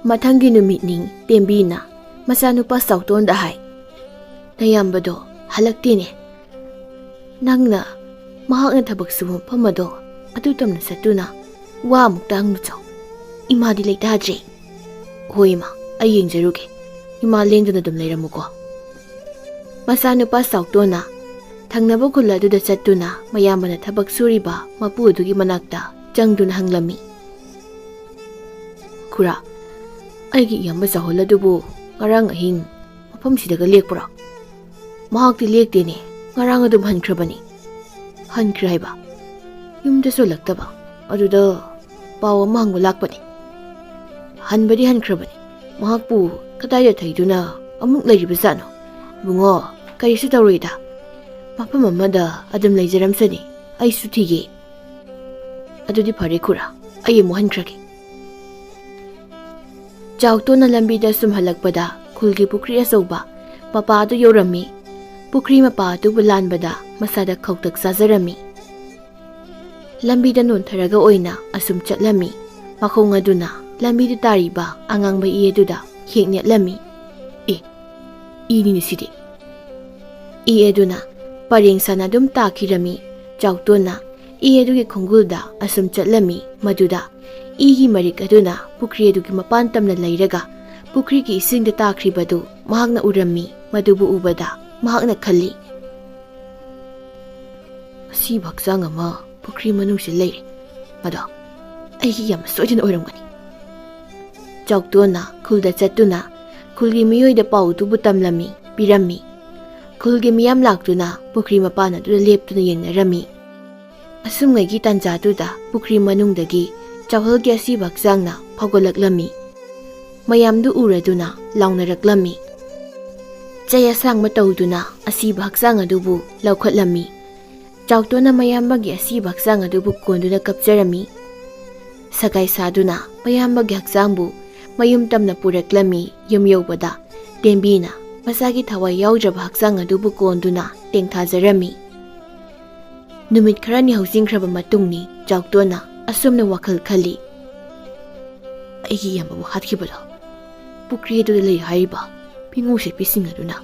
ꯃꯊꯪꯒꯤ ꯅꯨꯃꯤꯠꯅꯤ꯫ ꯇꯦꯝꯕꯤꯅ ꯃꯆꯥꯅꯨꯄꯥ ꯆꯥꯎꯇꯣꯟꯗ ꯍꯥꯏ, "ꯅꯌꯥꯝꯕꯗꯣ ꯍꯜꯂꯛꯇꯦꯅꯦ꯫ ꯅꯪꯅ ꯃꯍꯥꯛꯅ ꯊꯕꯛ ꯁꯨꯕ ꯃꯐꯝ ꯑꯗꯣ ꯑꯗꯨ ꯇꯝꯅ ꯆꯠꯇꯨꯅ ꯋꯥ ꯑꯃꯨꯛꯇ ꯍꯪꯂꯨꯆꯣ꯫ ꯏꯃꯥꯗꯤ ꯂꯩꯇꯥꯗ꯭ꯔꯦ꯫" "ꯍꯣꯏ ꯏꯃꯥ, ꯑꯩ ꯌꯦꯡꯖꯔꯨꯒꯦ꯫ ꯏꯃꯥ ꯂꯦꯡꯗꯅ ꯑꯗꯨꯝ ꯂꯩꯔꯝꯃꯨꯀꯣ꯫" ꯃꯆꯥꯅꯨꯄꯥ ꯆꯥꯎꯇꯣꯟꯅ ꯊꯪꯅꯕ ꯈꯨꯜ ꯑꯗꯨꯗ ꯆꯠꯇꯨꯅ ꯃꯌꯥꯝꯕꯅ ꯊꯕꯛ ꯁꯨꯔꯤꯕ ꯃꯄꯨ ꯑꯗꯨꯒꯤ ꯃꯅꯥꯛꯇ ꯆꯪꯗꯨꯅ ꯍꯪꯂꯝꯃꯤ꯫ "ꯈꯨꯔꯥ, ꯑꯩꯒꯤ ꯏꯌꯥꯝꯕ ꯆꯥꯎꯍꯜ ꯑꯗꯨꯕꯨ ꯉꯔꯥꯡ ꯑꯍꯤꯡ ꯃꯐꯝꯁꯤꯗꯒ ꯂꯦꯛꯄ꯭ꯔꯣ?" "ꯃꯍꯥꯛꯇꯤ ꯂꯦꯛꯇꯦꯅꯦ, ꯉꯔꯥꯡ ꯑꯗꯨꯝ ꯍꯟꯈ꯭ꯔꯕꯅꯤ꯫" "ꯍꯟꯈ꯭ꯔꯦ ꯍꯥꯏꯕ? ꯌꯨꯝꯗꯁꯨ ꯍꯜꯂꯛꯇꯕ? ꯑꯗꯨꯗ ꯄꯥꯎ ꯑꯃ ꯍꯪꯕ ꯂꯥꯛꯄꯅꯤ꯫" "ꯍꯟꯕꯗꯤ ꯍꯟꯈ꯭ꯔꯕꯅꯤ꯫ ꯃꯍꯥꯛꯄꯨ ꯀꯗꯥꯏꯗ ꯊꯩꯗꯨꯅ ꯑꯃꯨꯛ ꯂꯩꯔꯤꯕꯖꯥꯠꯅꯣ?" "ꯏꯕꯨꯡꯉꯣ, ꯀꯔꯤꯁꯨ ꯇꯧꯔꯣꯏꯗ꯫ ꯃꯐꯝ ꯑꯃꯗ ꯑꯗꯨꯝ ꯂꯩꯖꯔꯝꯁꯅꯤ꯫ ꯑꯩꯁꯨ ꯊꯤꯒꯦ꯫" "ꯑꯗꯨꯗꯤ ꯐꯔꯦ ꯈꯨꯔꯥ, ꯑꯩ ꯑꯃꯨꯛ ꯍꯟꯈ꯭ꯔꯒꯦ꯫" ꯆꯥꯎꯇꯣꯟꯅ ꯂꯝꯕꯤꯗ ꯁꯨꯝ ꯍꯜꯂꯛꯄꯗ ꯈꯨꯜꯒꯤ ꯄꯨꯈ꯭ꯔꯤ ꯑꯆꯧꯕ ꯃꯄꯥ ꯑꯗꯨ ꯌꯧꯔꯝꯃꯤ꯫ ꯄꯨꯈ꯭ꯔꯤ ꯃꯄꯥ ꯑꯗꯨꯕꯨ ꯂꯥꯟꯕꯗ ꯃꯁꯥꯗ ꯈꯧꯇꯛ ꯆꯥꯖꯔꯝꯃꯤ꯫ ꯂꯝꯕꯤꯗ ꯅꯣꯟꯊꯔꯒ ꯑꯣꯏꯅ ꯑꯁꯨꯝ ꯆꯠꯂꯝꯃꯤ꯫ ꯃꯈꯣꯡ ꯑꯗꯨꯅ ꯂꯝꯕꯤꯗ ꯇꯥꯔꯤꯕ ꯑꯉꯥꯡꯕ ꯏ ꯑꯗꯨꯗ ꯍꯦꯛ ꯅꯦꯠꯂꯝꯃꯤ꯫ "ꯑꯦ, ꯏꯅꯤꯅꯦ ꯁꯤꯗꯤ!" ꯏ ꯑꯗꯨꯅ ꯄꯔꯦꯡ ꯁꯥꯅ ꯑꯗꯨꯝ ꯇꯥꯈꯤꯔꯝꯃꯤ꯫ ꯆꯥꯎꯇꯣꯟꯅ ꯏ ꯑꯗꯨꯒꯤ ꯈꯣꯡꯒꯨꯜꯗ ꯑꯁꯨꯝ ꯆꯠꯂꯝꯃꯤ꯫ ꯃꯗꯨꯗ ꯏꯒꯤ ꯃꯔꯤꯛ ꯑꯗꯨꯅ ꯄꯨꯈ꯭ꯔꯤ ꯑꯗꯨꯒꯤ ꯃꯄꯥꯟ ꯇꯝꯅ ꯂꯩꯔꯒ ꯄꯨꯈ꯭ꯔꯤꯒꯤ ꯏꯁꯤꯡꯗ ꯇꯥꯈ꯭ꯔꯤꯕꯗꯨ ꯃꯍꯥꯛꯅ ꯎꯔꯝꯃꯤ꯫ ꯃꯗꯨꯕꯨ ꯎꯕꯗ ꯃꯍꯥꯛꯅ ꯈꯜꯂꯤ, "ꯑꯁꯤꯕ ꯍꯛꯆꯥꯡ ꯑꯃ ꯄꯨꯈ꯭ꯔꯤ ꯃꯅꯨꯡꯁꯤ ꯂꯩꯔꯦ꯫ ꯃꯗꯣ ꯑꯩꯒꯤ ꯏꯌꯥꯝꯕ ꯁꯣꯏꯗꯅ ꯑꯣꯏꯔꯝꯒꯅꯤ꯫" ꯆꯥꯎꯇꯣꯟꯅ ꯈꯨꯜꯗ ꯆꯠꯇꯨꯅ ꯈꯨꯜꯒꯤ ꯃꯤꯑꯣꯏꯗ ꯄꯥꯎꯗꯨꯕꯨ ꯇꯝꯂꯝꯃꯤ, ꯄꯤꯔꯝꯃꯤ꯫ ꯈꯨꯜꯒꯤ ꯃꯤꯌꯥꯝ ꯂꯥꯛꯇꯨꯅ ꯄꯨꯈ꯭ꯔꯤ ꯃꯄꯥꯟ ꯑꯗꯨꯗ ꯂꯦꯞꯇꯨꯅ ꯌꯦꯡꯅꯔꯝꯃꯤ꯫ ꯑꯁꯨꯝꯉꯩꯒꯤ ꯇꯥꯟꯖꯥꯗꯨꯗ ꯄꯨꯈ꯭ꯔꯤ ꯃꯅꯨꯡꯗꯒꯤ ꯆꯥꯎꯍꯜꯒꯤ ꯑꯁꯤꯕ ꯍꯛꯆꯥꯡꯅ ꯐꯥꯎꯒꯠꯂꯛꯂꯝꯃꯤ꯫ ꯃꯌꯥꯝꯗꯨ ꯎꯔꯗꯨꯅ ꯂꯥꯎꯅꯔꯛꯂꯝꯃꯤ꯫ ꯆꯩ ꯑꯁꯥꯡꯕ ꯇꯧꯗꯨꯅ ꯑꯁꯤꯕ ꯍꯛꯆꯥꯡ ꯑꯗꯨꯕꯨ ꯂꯧꯈꯠꯂꯝꯃꯤ꯫ ꯆꯥꯎꯇꯣꯟꯅ ꯃꯌꯥꯝꯕꯒꯤ ꯑꯁꯤꯕ ꯍꯛꯆꯥꯡ ꯑꯗꯨꯕꯨ ꯀꯣꯟꯗꯨꯅ ꯀꯞꯆꯔꯝꯃꯤ꯫ ꯁꯒꯥꯏ ꯁꯥꯗꯨꯅ ꯃꯌꯥꯝꯕꯒꯤ ꯍꯛꯆꯥꯡꯕꯨ ꯃꯌꯨꯝ ꯇꯝꯅ ꯄꯨꯔꯛꯂꯝꯃꯤ꯫ ꯌꯨꯝ ꯌꯧꯕꯗ ꯇꯦꯝꯕꯤꯅ ꯃꯁꯥꯒꯤ ꯊꯋꯥꯏ ꯌꯥꯎꯗ꯭ꯔꯕ ꯍꯛꯆꯥꯡ ꯑꯗꯨꯕꯨ ꯀꯣꯟꯗꯨꯅ ꯇꯦꯡꯊꯥꯖꯔꯝꯃꯤ꯫ ꯅꯨꯃꯤꯠ ꯈꯔꯅꯤ ꯍꯧꯖꯤꯟꯈ꯭ꯔꯕ ꯃꯇꯨꯡꯅꯤ꯫ ꯆꯥꯎꯇꯣꯟꯅ ꯑꯁꯨꯝꯅ ꯋꯥꯈꯜ ꯈꯜꯂꯤ, "ꯑꯩꯒꯤ ꯏꯌꯥꯝꯕꯕꯨ ꯍꯥꯠꯈꯤꯕꯗꯣ ꯄꯨꯈ꯭ꯔꯤ ꯑꯗꯨꯗ ꯂꯩ ꯍꯥꯏꯔꯤꯕ ꯐꯤꯉꯧ ꯁꯦꯠꯄꯤꯁꯤꯡ ꯑꯗꯨꯅ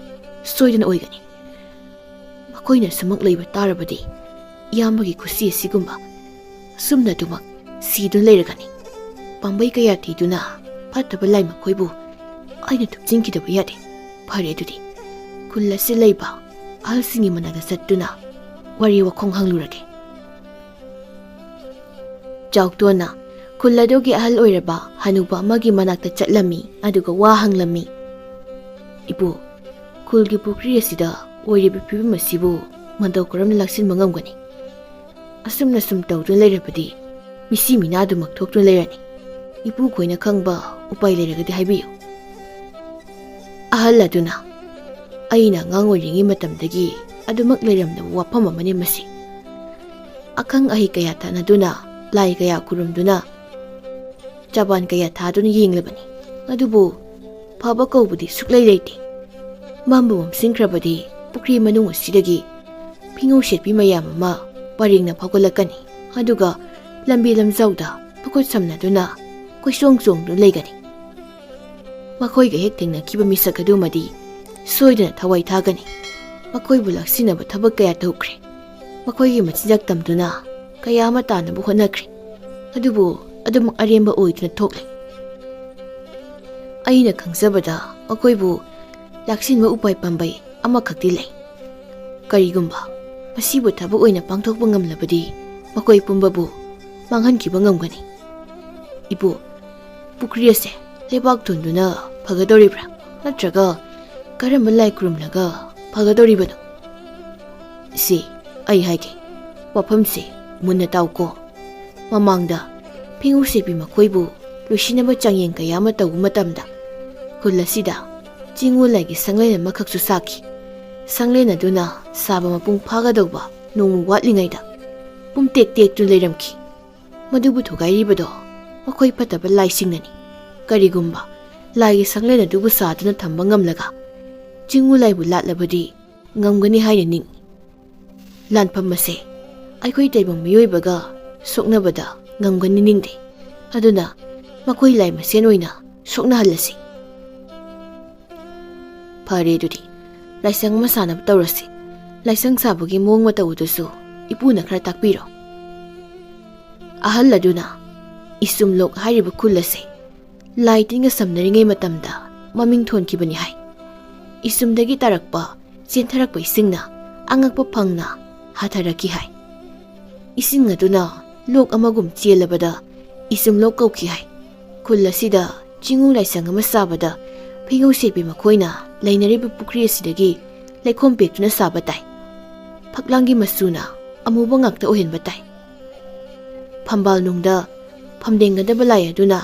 ꯁꯣꯏꯗꯅ ꯑꯣꯏꯒꯅꯤ꯫ ꯃꯈꯣꯏꯅ ꯁꯨꯃꯛ ꯂꯩꯕ ꯇꯥꯔꯕꯗꯤ ꯏꯌꯥꯝꯕꯒꯤ ꯈꯨꯠꯁꯤ ꯑꯁꯤꯒꯨꯝꯕ ꯑꯁꯨꯝꯅ ꯑꯗꯨꯃꯛ ꯁꯤꯗꯨꯅ ꯂꯩꯔꯒꯅꯤ꯫ ꯄꯥꯝꯕꯩ ꯀꯌꯥ ꯊꯤꯗꯨꯅ ꯐꯠꯇꯕ ꯂꯥꯏ ꯃꯈꯣꯏꯕꯨ ꯑꯩꯅ ꯊꯨꯞꯆꯤꯟꯈꯤꯗꯕ ꯌꯥꯗꯦ꯫ ꯐꯔꯦ ꯑꯗꯨꯗꯤ, ꯈꯨꯜ ꯑꯁꯤ ꯂꯩꯕ ꯑꯍꯜꯁꯤꯡꯒꯤ ꯃꯅꯥꯛꯇ ꯆꯠꯇꯨꯅ ꯋꯥꯔꯤ ꯋꯥꯈꯣꯡ ꯍꯪꯂꯨꯔꯒꯦ꯫" ꯆꯥꯎꯇꯣꯟꯅ ꯈꯨꯜ ꯑꯗꯨꯒꯤ ꯑꯍꯜ ꯑꯣꯏꯔꯕ ꯍꯅꯨꯕ ꯑꯃꯒꯤ ꯃꯅꯥꯛꯇ ꯆꯠꯂꯝꯃꯤ꯫ ꯑꯗꯨꯒ ꯋꯥ ꯍꯪꯂꯝꯃꯤ꯫ "ꯏꯄꯨ, ꯈꯨꯜꯒꯤ ꯄꯨꯈ꯭ꯔꯤ ꯑꯁꯤꯗ ꯑꯣꯏꯔꯤꯕ ꯐꯤꯕꯝ ꯑꯁꯤꯕꯨ ꯃꯇꯧ ꯀꯔꯝꯅ ꯂꯥꯛꯁꯤꯟꯕ ꯉꯝꯒꯅꯤ? ꯑꯁꯨꯝꯅ ꯁꯨꯝ ꯇꯧꯗꯨꯅ ꯂꯩꯔꯕꯗꯤ ꯃꯤꯁꯤ ꯃꯤꯅꯥ ꯑꯗꯨꯃꯛ ꯊꯣꯛꯇꯨꯅ ꯂꯩꯔꯅꯤ꯫ ꯏꯄꯨꯈꯣꯏꯅ ꯈꯪꯕ ꯎꯄꯥꯏ ꯂꯩꯔꯒꯗꯤ ꯍꯥꯏꯕꯤꯌꯨ꯫" ꯑꯍꯜ ꯑꯗꯨꯅ, "ꯑꯩꯅ ꯑꯉꯥꯡ ꯑꯣꯏꯔꯤꯉꯩ ꯃꯇꯝꯗꯒꯤ ꯑꯗꯨꯃꯛ ꯂꯩꯔꯝꯂꯕ ꯋꯥꯐꯝ ꯑꯃꯅꯤ ꯃꯁꯤ꯫ ꯑꯈꯪ ꯑꯍꯩ ꯀꯌꯥ ꯇꯥꯟꯅꯗꯨꯅ, ꯂꯥꯏ ꯀꯌꯥ ꯈꯨꯔꯨꯝꯗꯨꯅ, ꯆꯕꯥꯟ ꯀꯌꯥ ꯊꯥꯗꯨꯅ ꯌꯦꯡꯂꯕꯅꯤ꯫ ꯑꯗꯨꯕꯨ ꯐꯕ ꯀꯧꯕꯗꯤ ꯁꯨꯛꯂꯩ ꯂꯩꯇꯦ꯫ ꯃꯝꯕꯨ ꯃꯝꯁꯤꯟꯈ꯭ꯔꯕꯗꯤ ꯄꯨꯈ꯭ꯔꯤ ꯃꯅꯨꯡ ꯑꯁꯤꯗꯒꯤ ꯐꯤꯉꯧ ꯁꯦꯠꯄꯤ ꯃꯌꯥꯝ ꯑꯃ ꯄꯔꯦꯡꯅ ꯐꯥꯎꯒꯠꯂꯛꯀꯅꯤ꯫ ꯑꯗꯨꯒ ꯂꯝꯕꯤ ꯂꯝꯖꯥꯎꯗ ꯃꯈꯨꯠ ꯁꯝꯅꯗꯨꯅ ꯀꯣꯏꯆꯣꯡ ꯆꯣꯡꯗꯨꯅ ꯂꯩꯒꯅꯤ꯫ ꯃꯈꯣꯏꯒ ꯍꯦꯛ ꯊꯦꯡꯅꯈꯤꯕ ꯃꯤꯁꯛ ꯑꯗꯨꯃꯗꯤ ꯁꯣꯏꯗꯅ ꯊꯋꯥꯏ ꯊꯥꯒꯅꯤ꯫ ꯃꯈꯣꯏꯕꯨ ꯂꯥꯛꯁꯤꯟꯅꯕ ꯊꯕꯛ ꯀꯌꯥ ꯇꯧꯈ꯭ꯔꯦ꯫ ꯃꯈꯣꯏꯒꯤ ꯃꯆꯤꯟꯖꯥꯛ ꯇꯝꯗꯨꯅ ꯀꯌꯥ ꯑꯃ ꯇꯥꯅꯕ ꯍꯣꯠꯅꯈ꯭ꯔꯦ꯫ ꯑꯗꯨꯕꯨ ꯑꯗꯨꯃꯛ ꯑꯔꯦꯝꯕ ꯑꯣꯏꯗꯨꯅ ꯊꯣꯛꯂꯦ꯫ ꯑꯩꯅ ꯈꯪꯖꯕꯗ ꯃꯈꯣꯏꯕꯨ ꯂꯥꯛꯁꯤꯟꯕ ꯎꯄꯥꯏ ꯄꯥꯝꯕꯩ ꯑꯃꯈꯛꯇꯤ ꯂꯩ꯫ ꯀꯔꯤꯒꯨꯝꯕ ꯃꯁꯤꯕꯨ ꯊꯕꯛ ꯑꯣꯏꯅ ꯄꯥꯡꯊꯣꯛꯄ ꯉꯝꯂꯕꯗꯤ ꯃꯈꯣꯏ ꯄꯨꯝꯕꯕꯨ ꯃꯥꯡꯍꯟꯈꯤꯕ ꯉꯝꯒꯅꯤ꯫ ꯏꯄꯨ, ꯄꯨꯈ꯭ꯔꯤ ꯑꯁꯦ ꯂꯩꯕꯥꯛ ꯊꯣꯟꯗꯨꯅ ꯐꯒꯗꯧꯔꯤꯕ꯭ꯔꯥ? ꯅꯠꯇ꯭ꯔꯒ ꯀꯔꯝꯕ ꯂꯥꯏ ꯈꯨꯔꯨꯝꯂꯒ ꯐꯒꯗꯧꯔꯤꯕꯅꯣ? ꯁꯤ ꯑꯩ ꯍꯥꯏꯒꯦ, ꯋꯥꯐꯝꯁꯦ ꯃꯨꯟꯅ ꯇꯥꯎꯀꯣ꯫ ꯃꯃꯥꯡꯗ ꯐꯤꯉꯧ ꯁꯦꯛꯄꯤ ꯃꯈꯣꯏꯕꯨ ꯂꯣꯏꯁꯤꯟꯅꯕ ꯆꯥꯡꯌꯦꯡ ꯀꯌꯥ ꯑꯃ ꯇꯧꯕ ꯃꯇꯝꯗ ꯈꯨꯜ ꯑꯁꯤꯗ ꯆꯤꯡꯉꯨ ꯂꯥꯏꯒꯤ ꯁꯪꯂꯦꯟ ꯑꯃꯈꯛꯁꯨ ꯁꯥꯈꯤ꯫ ꯁꯪꯂꯦꯟ ꯑꯗꯨꯅ ꯁꯥꯕ ꯃꯄꯨꯡ ꯐꯥꯒꯗꯧꯕ ꯅꯣꯡꯃ ꯋꯥꯠꯂꯤꯉꯩꯗ ꯄꯨꯝꯇꯦꯛ ꯇꯦꯛꯇꯨꯅ ꯂꯩꯔꯝꯈꯤ꯫ ꯃꯗꯨꯕꯨ ꯊꯨꯒꯥꯏꯔꯤꯕꯗꯣ ꯃꯈꯣꯏ ꯐꯠꯇꯕ ꯂꯥꯏꯁꯤꯡꯅꯅꯤ꯫ ꯀꯔꯤꯒꯨꯝꯕ ꯂꯥꯏꯒꯤ ꯁꯪꯂꯦꯟ ꯑꯗꯨꯕꯨ ꯁꯥꯗꯨꯅ ꯊꯝꯕ ꯉꯝꯂꯒ ꯆꯤꯡꯉꯨ ꯂꯥꯏꯕꯨ ꯂꯥꯠꯂꯕꯗꯤ ꯉꯝꯒꯅꯤ ꯍꯥꯏꯅ ꯅꯤꯡꯏ꯫ ꯂꯥꯟꯐꯝ ꯑꯁꯦ ꯑꯩꯈꯣꯏ ꯇꯥꯏꯕꯪ ꯃꯤꯑꯣꯏꯕꯒ ꯁꯣꯛꯅꯕꯗ ꯉꯝꯒꯅꯤ ꯅꯤꯡꯗꯦ꯫ ꯑꯗꯨꯅ ꯃꯈꯣꯏ ꯂꯥꯏ ꯃꯁꯦꯟ ꯑꯣꯏꯅ ꯁꯣꯛꯅꯍꯜꯂꯁꯤ꯫ ꯐꯔꯦ, ꯑꯗꯨꯗꯤ ꯂꯥꯏꯁꯪ ꯑꯃ ꯁꯥꯅꯕ ꯇꯧꯔꯁꯤ꯫ ꯂꯥꯏꯁꯪ ꯁꯥꯕꯒꯤ ꯃꯑꯣꯡ ꯃꯇꯧ ꯑꯗꯨꯁꯨ ꯏꯄꯨꯅ ꯈꯔ ꯇꯥꯛꯄꯤꯔꯣ꯫ ꯑꯍꯜ ꯑꯗꯨꯅ ꯏꯁꯨꯝꯂꯣꯛ ꯍꯥꯏꯔꯤꯕ ꯈꯨꯜ ꯑꯁꯤ ꯂꯥꯏ ꯇꯤꯟꯒ ꯁꯝꯅꯔꯤꯉꯩ ꯃꯇꯝꯗ ꯃꯃꯤꯡ ꯊꯣꯟꯈꯤꯕꯅꯤ ꯍꯥꯏ꯫ ꯏꯁꯨꯝꯗꯒꯤ ꯇꯥꯔꯛꯄ ꯆꯦꯟꯊꯔꯛꯄ ꯏꯁꯤꯡꯅ ꯑꯉꯛꯄ ꯐꯪꯅ ꯍꯥꯊꯔꯛꯈꯤ ꯍꯥꯏ꯫ ꯏꯁꯤꯡ ꯑꯗꯨꯅ ꯂꯣꯛ ꯑꯃꯒꯨꯝ ꯆꯦꯜꯂꯕꯗ ꯏꯁꯨꯝꯂꯣꯛ ꯀꯧꯈꯤ ꯍꯥꯏ꯫ ꯈꯨꯜ ꯑꯁꯤꯗ ꯆꯤꯡꯉꯨ ꯂꯥꯏꯁꯪ ꯑꯃ ꯁꯥꯕꯗ ꯐꯤꯉꯧ ꯁꯦꯛꯄꯤ ꯃꯈꯣꯏꯅ ꯂꯩꯅꯔꯤꯕ ꯄꯨꯈ꯭ꯔꯤ ꯑꯁꯤꯗꯒꯤ ꯂꯩꯈꯣꯝ ꯄꯦꯛꯇꯨꯅ ꯁꯥꯕ ꯇꯥꯏ꯫ ꯐꯛꯂꯥꯡꯒꯤ ꯃꯆꯨꯅ ꯑꯃꯨꯕ ꯉꯥꯛꯇ ꯑꯣꯏꯍꯟꯕ ꯇꯥꯏ꯫ ꯐꯝꯕꯥꯜ ꯅꯨꯡꯗ ꯐꯝꯗꯦꯡꯒꯗꯕ ꯂꯥꯏ ꯑꯗꯨꯅ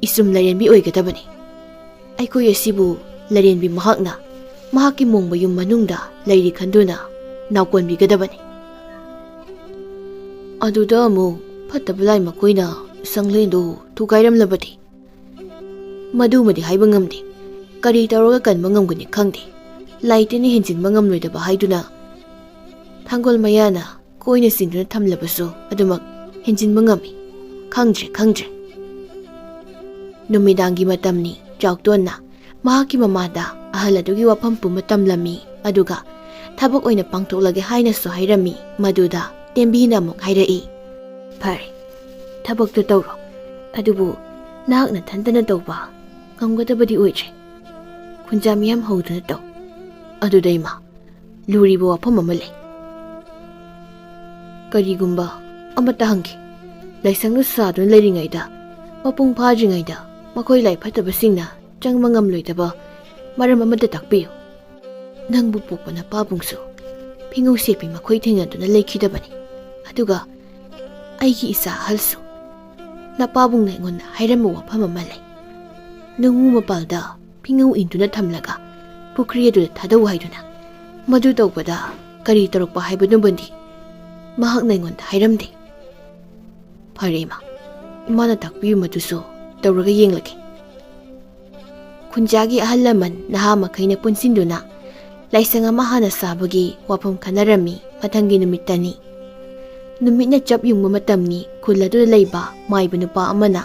ꯏꯆꯨꯝ ꯂꯥꯏꯔꯦꯝꯕꯤ ꯑꯣꯏꯒꯗꯕꯅꯤ꯫ ꯑꯩꯈꯣꯏ ꯑꯁꯤꯕꯨ ꯂꯥꯏꯔꯦꯝꯕꯤ ꯃꯍꯥꯛꯅ ꯃꯍꯥꯛꯀꯤ ꯃꯣꯡꯕ ꯌꯨꯝ ꯃꯅꯨꯡꯗ ꯂꯩꯔꯤ ꯈꯟꯗꯨꯅ ꯅꯥꯎꯀꯣꯟꯕꯤꯒꯗꯕꯅꯤ꯫ ꯑꯗꯨꯗ ꯑꯃꯨꯛ ꯐꯠꯇꯕ ꯂꯥꯏ ꯃꯈꯣꯏꯅ ꯁꯪꯂꯦꯟꯗꯨ ꯊꯨꯒꯥꯏꯔꯝꯂꯕꯗꯤ? ꯃꯗꯨꯃꯗꯤ ꯍꯥꯏꯕ ꯉꯝꯗꯦ꯫ ꯀꯔꯤ ꯇꯧꯔꯒ ꯀꯟꯕ ꯉꯝꯒꯅꯤ ꯈꯪꯗꯦ꯫ ꯂꯥꯏ ꯇꯤꯟꯅ ꯍꯦꯟꯖꯤꯟꯕ ꯉꯝꯂꯣꯏꯗꯕ ꯍꯥꯏꯗꯨꯅ ꯊꯥꯡꯒꯣꯜ ꯃꯌꯥꯅ ꯀꯣꯏꯅ ꯆꯤꯡꯗꯨꯅ ꯊꯝꯂꯕꯁꯨ ꯑꯗꯨꯃꯛ ꯍꯦꯟꯖꯤꯟꯕ ꯉꯝꯃꯤ꯫ ꯈꯪꯗ꯭ꯔꯦ, ꯈꯪꯗ꯭ꯔꯦ꯫ ꯅꯨꯃꯤꯗꯥꯡꯒꯤ ꯃꯇꯝꯅꯤ꯫ ꯆꯥꯎꯇꯣꯟꯅ ꯃꯍꯥꯛꯀꯤ ꯃꯃꯥꯗ ꯑꯍꯜ ꯑꯗꯨꯒꯤ ꯋꯥꯐꯝ ꯄꯨꯝꯕ ꯇꯝꯂꯝꯃꯤ, ꯑꯗꯨꯒ ꯊꯕꯛ ꯑꯣꯏꯅ ꯄꯥꯡꯊꯣꯛꯂꯒꯦ ꯍꯥꯏꯅꯁꯨ ꯍꯥꯏꯔꯝꯃꯤ꯫ ꯃꯗꯨꯗ ꯇꯦꯝꯕꯤꯅ ꯑꯃꯨꯛ ꯍꯥꯏꯔꯛꯏ, "ꯐꯔꯦ, ꯊꯕꯛꯇꯨ ꯇꯧꯔꯣ, ꯑꯗꯨꯕꯨ ꯅꯍꯥꯛ ꯅꯊꯟꯇꯅ ꯇꯧꯕ ꯉꯝꯒꯗꯕꯗꯤ ꯑꯣꯏꯗ꯭ꯔꯦ꯫ ꯈꯨꯟꯖꯥ ꯃꯤꯌꯥꯝ ꯍꯧꯗꯨꯅ ꯇꯧ꯫ ꯑꯗꯨꯗ ꯏꯃꯥ, ꯂꯨꯔꯤꯕ ꯋꯥꯐꯝ ꯑꯃ ꯂꯩ꯫ ꯀꯔꯤꯒꯨꯝꯕ ꯑꯃꯠꯇ ꯍꯪꯒꯦ꯫ ꯂꯥꯏꯁꯪꯗꯨ ꯁꯥꯗꯨꯅ ꯂꯩꯔꯤꯉꯩꯗ, ꯃꯄꯨꯡ ꯐꯥꯗ꯭ꯔꯤꯉꯩꯗ ꯃꯈꯣꯏ ꯂꯥꯏ ꯐꯠꯇꯕꯁꯤꯡꯅ ꯆꯪꯕ ꯉꯝꯂꯣꯏꯗꯕ ꯃꯔꯝ ꯑꯃꯠꯇ ꯇꯥꯛꯄꯤꯌꯨ꯫ ꯅꯪꯕꯨ ꯄꯣꯛꯄ ꯅꯄꯥꯕꯨꯡꯁꯨ ꯐꯤꯉꯧ ꯁꯦꯠꯄꯤ ꯃꯈꯣꯏ ꯊꯦꯡꯅꯗꯨꯅ ꯂꯩꯈꯤꯗꯕꯅꯤ꯫ ꯑꯗꯨꯒ ꯑꯩꯒꯤ ꯏꯆꯥ ꯑꯍꯜꯁꯨ ꯅꯄꯥꯕꯨꯡꯅ ꯑꯩꯉꯣꯟꯗ ꯍꯥꯏꯔꯝꯕ ꯋꯥꯐꯝ ꯑꯃ ꯂꯩ꯫ ꯅꯨꯡꯉꯨ ꯃꯄꯥꯜꯗ ꯐꯤꯉꯧ ꯏꯟꯗꯨꯅ ꯊꯝꯂꯒ ꯄꯨꯈ꯭ꯔꯤ ꯑꯗꯨꯗ ꯊꯥꯗꯧ ꯍꯥꯏꯗꯨꯅ꯫ ꯃꯗꯨ ꯇꯧꯕꯗ ꯀꯔꯤ ꯇꯧꯔꯛꯄ ꯍꯥꯏꯕꯗꯨꯃꯗꯤ ꯃꯍꯥꯛꯅ ꯑꯩꯉꯣꯟꯗ ꯍꯥꯏꯔꯝꯗꯦ꯫ ꯐꯔꯦ ꯏꯃꯥ, ꯏꯃꯥꯅ ꯇꯥꯛꯄꯤꯌꯨ, ꯃꯗꯨꯁꯨ ꯇꯧꯔꯒ ꯌꯦꯡꯂꯒꯦ꯫" ꯈꯨꯟꯖꯥꯒꯤ ꯑꯍꯜ ꯂꯃꯟ ꯅꯍꯥ ꯃꯈꯩꯅ ꯄꯨꯟꯁꯤꯟꯗꯨꯅ ꯂꯥꯏꯁꯪ ꯑꯃ ꯍꯥꯟꯅ ꯁꯥꯕꯒꯤ ꯋꯥꯐꯝ ꯈꯟꯅꯔꯝꯃꯤ꯫ ꯃꯊꯪꯒꯤ ꯅꯨꯃꯤꯠꯇꯅꯤ꯫ ꯅꯨꯃꯤꯠꯅ ꯆꯞ ꯌꯨꯡꯕ ꯃꯇꯝꯅꯤ꯫ ꯈꯨꯜ ꯑꯗꯨꯗ ꯂꯩꯕ ꯃꯥꯏꯕ ꯅꯨꯄꯥ ꯑꯃꯅ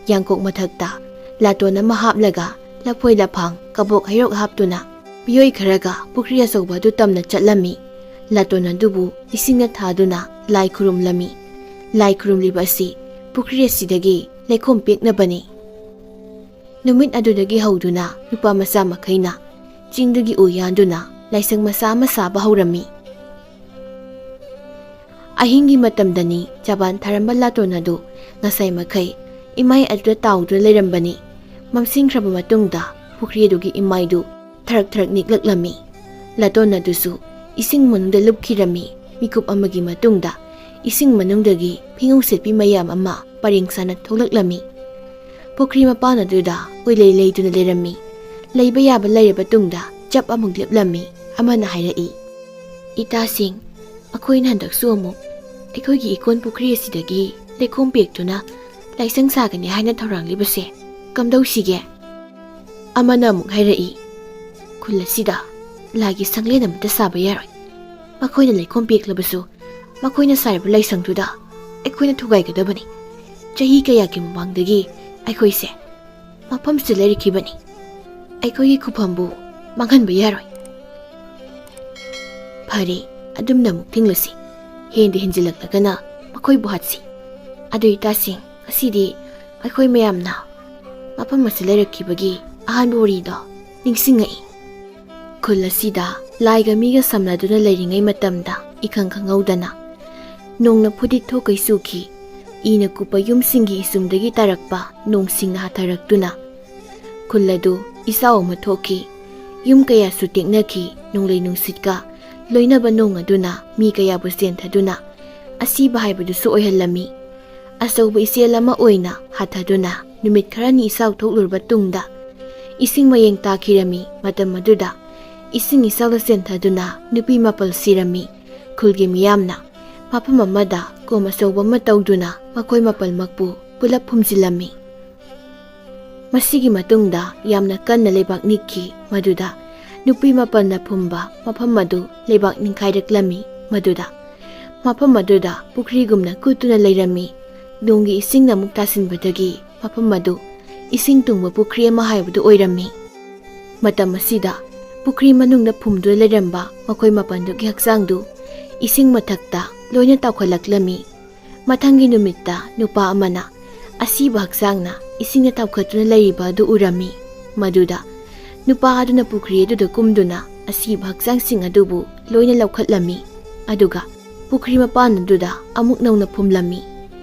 ꯌꯥꯡꯀꯣꯛ ꯃꯊꯛꯇ ꯂꯥꯇꯣꯟ ꯑꯃ ꯍꯥꯞꯂꯒ ꯂꯐꯣꯏ ꯂꯐꯥꯡ, ꯀꯕꯣꯛ ꯍꯩꯔꯣꯛ ꯍꯥꯞꯇꯨꯅ ꯃꯤꯑꯣꯏ ꯈꯔꯒ ꯄꯨꯈ꯭ꯔꯤ ꯑꯆꯧꯕ ꯑꯗꯨ ꯇꯝꯅ ꯆꯠꯂꯝꯃꯤ꯫ ꯂꯥꯇꯣꯟ ꯑꯗꯨꯕꯨ ꯏꯁꯤꯡꯅ ꯊꯥꯗꯨꯅ ꯂꯥꯏ ꯈꯨꯔꯨꯝꯂꯝꯃꯤ꯫ ꯂꯥꯏ ꯈꯨꯔꯨꯝꯂꯤꯕ ꯑꯁꯤ ꯄꯨꯈ꯭ꯔꯤ ꯑꯁꯤꯗꯒꯤ ꯂꯩꯈꯣꯝ ꯄꯦꯛꯅꯕꯅꯤ꯫ ꯅꯨꯃꯤꯠ ꯑꯗꯨꯗꯒꯤ ꯍꯧꯗꯨꯅ ꯅꯨꯄꯥ ꯃꯆꯥ ꯃꯈꯩꯅ ꯆꯤꯡꯗꯒꯤ ꯎ ꯌꯥꯟꯗꯨꯅ ꯂꯥꯏꯁꯪ ꯃꯆꯥ ꯑꯃ ꯁꯥꯕ ꯍꯧꯔꯝꯃꯤ꯫ ꯑꯍꯤꯡꯒꯤ ꯃꯇꯝꯗꯅꯤ꯫ ꯆꯕꯥꯟ ꯊꯥꯔꯝꯕ ꯂꯥꯇꯣꯟ ꯑꯗꯨ ꯉꯁꯥꯏ ꯃꯈꯩ ꯏꯃꯥꯏ ꯑꯗꯨꯗ ꯇꯥꯎꯗꯨꯅ ꯂꯩꯔꯝꯕꯅꯤ꯫ ꯃꯝꯁꯤꯟꯈ꯭ꯔꯕ ꯃꯇꯨꯡꯗ ꯄꯨꯈ꯭ꯔꯤ ꯑꯗꯨꯒꯤ ꯏꯃꯥꯏꯗꯨ ꯊꯔꯛ ꯊꯔꯛ ꯅꯤꯛꯂꯛꯂꯝꯃꯤ꯫ ꯂꯥꯇꯣꯟ ꯑꯗꯨꯁꯨ ꯏꯁꯤꯡ ꯃꯅꯨꯡꯗ ꯂꯨꯞꯈꯤꯔꯝꯃꯤ꯫ ꯃꯤꯀꯨꯞ ꯑꯃꯒꯤ ꯃꯇꯨꯡꯗ ꯏꯁꯤꯡ ꯃꯅꯨꯡꯗꯒꯤ ꯐꯤꯉꯧ ꯁꯦꯠꯄꯤ ꯃꯌꯥꯝ ꯑꯃ ꯄꯔꯦꯡ ꯁꯥꯅ ꯊꯣꯛꯂꯛꯂꯝꯃꯤ꯫ ꯄꯨꯈ꯭ꯔꯤ ꯃꯄꯥꯟ ꯑꯗꯨꯗ ꯀꯣꯏꯂꯩ ꯂꯩꯗꯨꯅ ꯂꯩꯔꯝꯃꯤ꯫ ꯂꯩꯕ ꯌꯥꯕ ꯂꯩꯔꯕ ꯇꯨꯡꯗ ꯆꯞ ꯑꯃꯨꯛ ꯂꯦꯞꯂꯝꯃꯤ꯫ ꯑꯃꯅ ꯍꯥꯏꯔꯛꯏ, "ꯏꯇꯥꯁꯤꯡ, ꯑꯩꯈꯣꯏꯅ ꯍꯟꯗꯛꯁꯨ ꯑꯃꯨꯛ ꯑꯩꯈꯣꯏꯒꯤ ꯏꯀꯣꯟ ꯄꯨꯈ꯭ꯔꯤ ꯑꯁꯤꯗꯒꯤ ꯂꯩꯈꯣꯝ ꯄꯦꯛꯇꯨꯅ ꯂꯥꯏꯁꯪ ꯁꯥꯒꯅꯤ ꯍꯥꯏꯅ ꯊꯧꯔꯥꯡꯂꯤꯕꯁꯦ ꯀꯝꯗꯧꯁꯤꯒꯦ?" ꯑꯃꯅ ꯑꯃꯨꯛ ꯍꯥꯏꯔꯛꯏ, "ꯈꯨꯜ ꯑꯁꯤꯗ ꯂꯥꯏꯒꯤ ꯁꯪꯂꯦꯟ ꯑꯃꯠꯇ ꯁꯥꯕ ꯌꯥꯔꯣꯏ꯫ ꯃꯈꯣꯏꯅ ꯂꯩꯈꯣꯝ ꯄꯦꯛꯂꯕꯁꯨ, ꯃꯈꯣꯏꯅ ꯁꯥꯔꯤꯕ ꯂꯥꯏꯁꯪꯗꯨꯗ ꯑꯩꯈꯣꯏꯅ ꯊꯨꯒꯥꯏꯒꯗꯕꯅꯤ꯫ ꯆꯍꯤ ꯀꯌꯥꯒꯤ ꯃꯃꯥꯡꯗꯒꯤ ꯑꯩꯈꯣꯏꯁꯦ ꯃꯐꯝꯁꯤꯗ ꯂꯩꯔꯛꯈꯤꯕꯅꯤ꯫ ꯑꯩꯈꯣꯏꯒꯤ ꯈꯨꯐꯝꯕꯨ ꯃꯥꯡꯍꯟꯕ ꯌꯥꯔꯣꯏ꯫ ꯐꯔꯦ, ꯑꯗꯨꯝꯅ ꯑꯃꯨꯛ ꯊꯤꯡꯂꯁꯤ꯫ ꯍꯦꯟꯗ ꯍꯦꯟꯖꯤꯜꯂꯛꯂꯒꯅ ꯃꯈꯣꯏꯕꯨ ꯍꯥꯠꯁꯤ꯫ ꯑꯗꯨ ꯏꯇꯥꯁꯤꯡ, ꯉꯁꯤꯗꯤ ꯑꯩꯈꯣꯏ ꯃꯌꯥꯝꯅ ꯃꯐꯝ ꯑꯁꯤꯗ ꯂꯩꯔꯛꯈꯤꯕꯒꯤ ꯑꯍꯥꯟꯕ ꯋꯥꯔꯤꯗꯣ ꯅꯤꯡꯁꯤꯡꯉꯛꯏ꯫ ꯈꯨꯜ ꯑꯁꯤꯗ ꯂꯥꯏꯒ ꯃꯤꯒ ꯁꯝꯅꯗꯨꯅ ꯂꯩꯔꯤꯉꯩ ꯃꯇꯝꯗ, ꯏꯈꯪ ꯈꯪꯍꯧꯗꯅ ꯅꯣꯡꯅ ꯐꯨꯗꯤꯠ ꯊꯣꯛꯀꯩ ꯆꯨꯈꯤ꯫ ꯏꯅ ꯀꯨꯞꯄ ꯌꯨꯝꯁꯤꯡꯒꯤ ꯏꯆꯨꯝꯗꯒꯤ ꯇꯥꯔꯛꯄ ꯅꯣꯡꯁꯤꯡꯅ ꯍꯥꯊꯔꯛꯇꯨꯅ ꯈꯨꯜ ꯑꯗꯨ ꯏꯆꯥꯎ ꯑꯃ ꯊꯣꯛꯈꯤ꯫ ꯌꯨꯝ ꯀꯌꯥꯁꯨ ꯇꯦꯛꯅꯈꯤ꯫ ꯅꯣꯡꯂꯩ ꯅꯨꯡꯁꯤꯠꯀ ꯂꯣꯏꯅꯕ ꯅꯣꯡ ꯑꯗꯨꯅ ꯃꯤ ꯀꯌꯥꯕꯨ ꯆꯦꯟꯊꯗꯨꯅ ꯑꯁꯤꯕ ꯍꯥꯏꯕꯗꯨꯁꯨ ꯑꯣꯏꯍꯜꯂꯝꯃꯤ꯫ ꯑꯆꯧꯕ ꯏꯆꯦꯜ ꯑꯃ ꯑꯣꯏꯅ ꯍꯥꯊꯗꯨꯅ ꯅꯨꯃꯤꯠ ꯈꯔꯅꯤ ꯏꯆꯥꯎ ꯊꯣꯛꯂꯨꯔꯕ ꯇꯨꯡꯗ ꯏꯁꯤꯡ ꯃꯌꯦꯡ ꯇꯥꯈꯤꯔꯝꯃꯤ꯫ ꯃꯇꯝ ꯑꯗꯨꯗ ꯏꯁꯤꯡ ꯏꯆꯥꯎꯗ ꯆꯦꯟꯊꯗꯨꯅ ꯅꯨꯄꯤ ꯃꯥꯄꯜ ꯁꯤꯔꯝꯃꯤ꯫ ꯈꯨꯜꯒꯤ ꯃꯤꯌꯥꯝꯅ ꯃꯐꯝ ꯑꯃꯗ ꯀꯣꯝ ꯑꯆꯧꯕ ꯑꯃ ꯇꯧꯗꯨꯅ ꯃꯈꯣꯏ ꯃꯥꯄꯜꯃꯛꯄꯨ ꯄꯨꯂꯞ ꯐꯨꯝꯖꯤꯜꯂꯝꯃꯤ꯫ ꯃꯁꯤꯒꯤ ꯃꯇꯨꯡꯗ ꯌꯥꯝꯅ ꯀꯟꯅ ꯂꯩꯕꯥꯛ ꯅꯤꯛꯈꯤ꯫ ꯃꯗꯨꯗ ꯅꯨꯄꯤ ꯃꯥꯄꯜꯅ ꯐꯨꯝꯕ ꯃꯐꯝ ꯑꯗꯨ ꯂꯩꯕꯥꯛ ꯅꯤꯡꯈꯥꯏꯔꯛꯂꯝꯃꯤ꯫ ꯃꯗꯨꯗ ꯃꯐꯝ ꯑꯗꯨꯗ ꯄꯨꯈ꯭ꯔꯤꯒꯨꯝꯅ ꯀꯨꯠꯇꯨꯅ ꯂꯩꯔꯝꯃꯤ꯫ ꯅꯣꯡꯒꯤ ꯏꯁꯤꯡꯅ ꯑꯃꯨꯛ ꯇꯥꯁꯤꯟꯕꯗꯒꯤ ꯃꯐꯝ ꯑꯗꯨ ꯏꯁꯤꯡ ꯇꯨꯡꯕ ꯄꯨꯈ꯭ꯔꯤ ꯑꯃ ꯍꯥꯏꯕꯗꯨ ꯑꯣꯏꯔꯝꯃꯤ꯫ ꯃꯇꯝ ꯑꯁꯤꯗ ꯄꯨꯈ꯭ꯔꯤ ꯃꯅꯨꯡꯗ ꯐꯨꯝꯗꯨꯅ ꯂꯩꯔꯝꯕ ꯃꯈꯣꯏ ꯃꯥꯄꯜꯗꯨꯒꯤ ꯍꯛꯆꯥꯡꯗꯨ ꯏꯁꯤꯡ ꯃꯊꯛꯇ ꯂꯣꯏꯅ ꯇꯥꯎꯈꯠꯂꯛꯂꯝꯃꯤ꯫ ꯃꯊꯪꯒꯤ ꯅꯨꯃꯤꯠꯇ ꯅꯨꯄꯥ ꯑꯃꯅ ꯑꯁꯤꯕ ꯍꯛꯆꯥꯡꯅ ꯏꯁꯤꯡꯗ ꯇꯥꯎꯈꯠꯇꯨꯅ ꯂꯩꯔꯤꯕ ꯑꯗꯨ ꯎꯔꯝꯃꯤ꯫ ꯃꯗꯨꯗ ꯅꯨꯄꯥ ꯑꯗꯨꯅ ꯄꯨꯈ꯭ꯔꯤ ꯑꯗꯨꯗ ꯀꯨꯝꯗꯨꯅ ꯑꯁꯤꯕ ꯍꯛꯆꯥꯡꯁꯤꯡ ꯑꯗꯨꯕꯨ ꯂꯣꯏꯅ ꯂꯧꯈꯠꯂꯝꯃꯤ꯫ ꯑꯗꯨꯒ ꯄꯨꯈ꯭ꯔꯤ ꯃꯄꯥꯟ ꯑꯗꯨꯗ ꯑꯃꯨꯛ ꯅꯧꯅ ꯐꯨꯝꯂꯝꯃꯤ꯫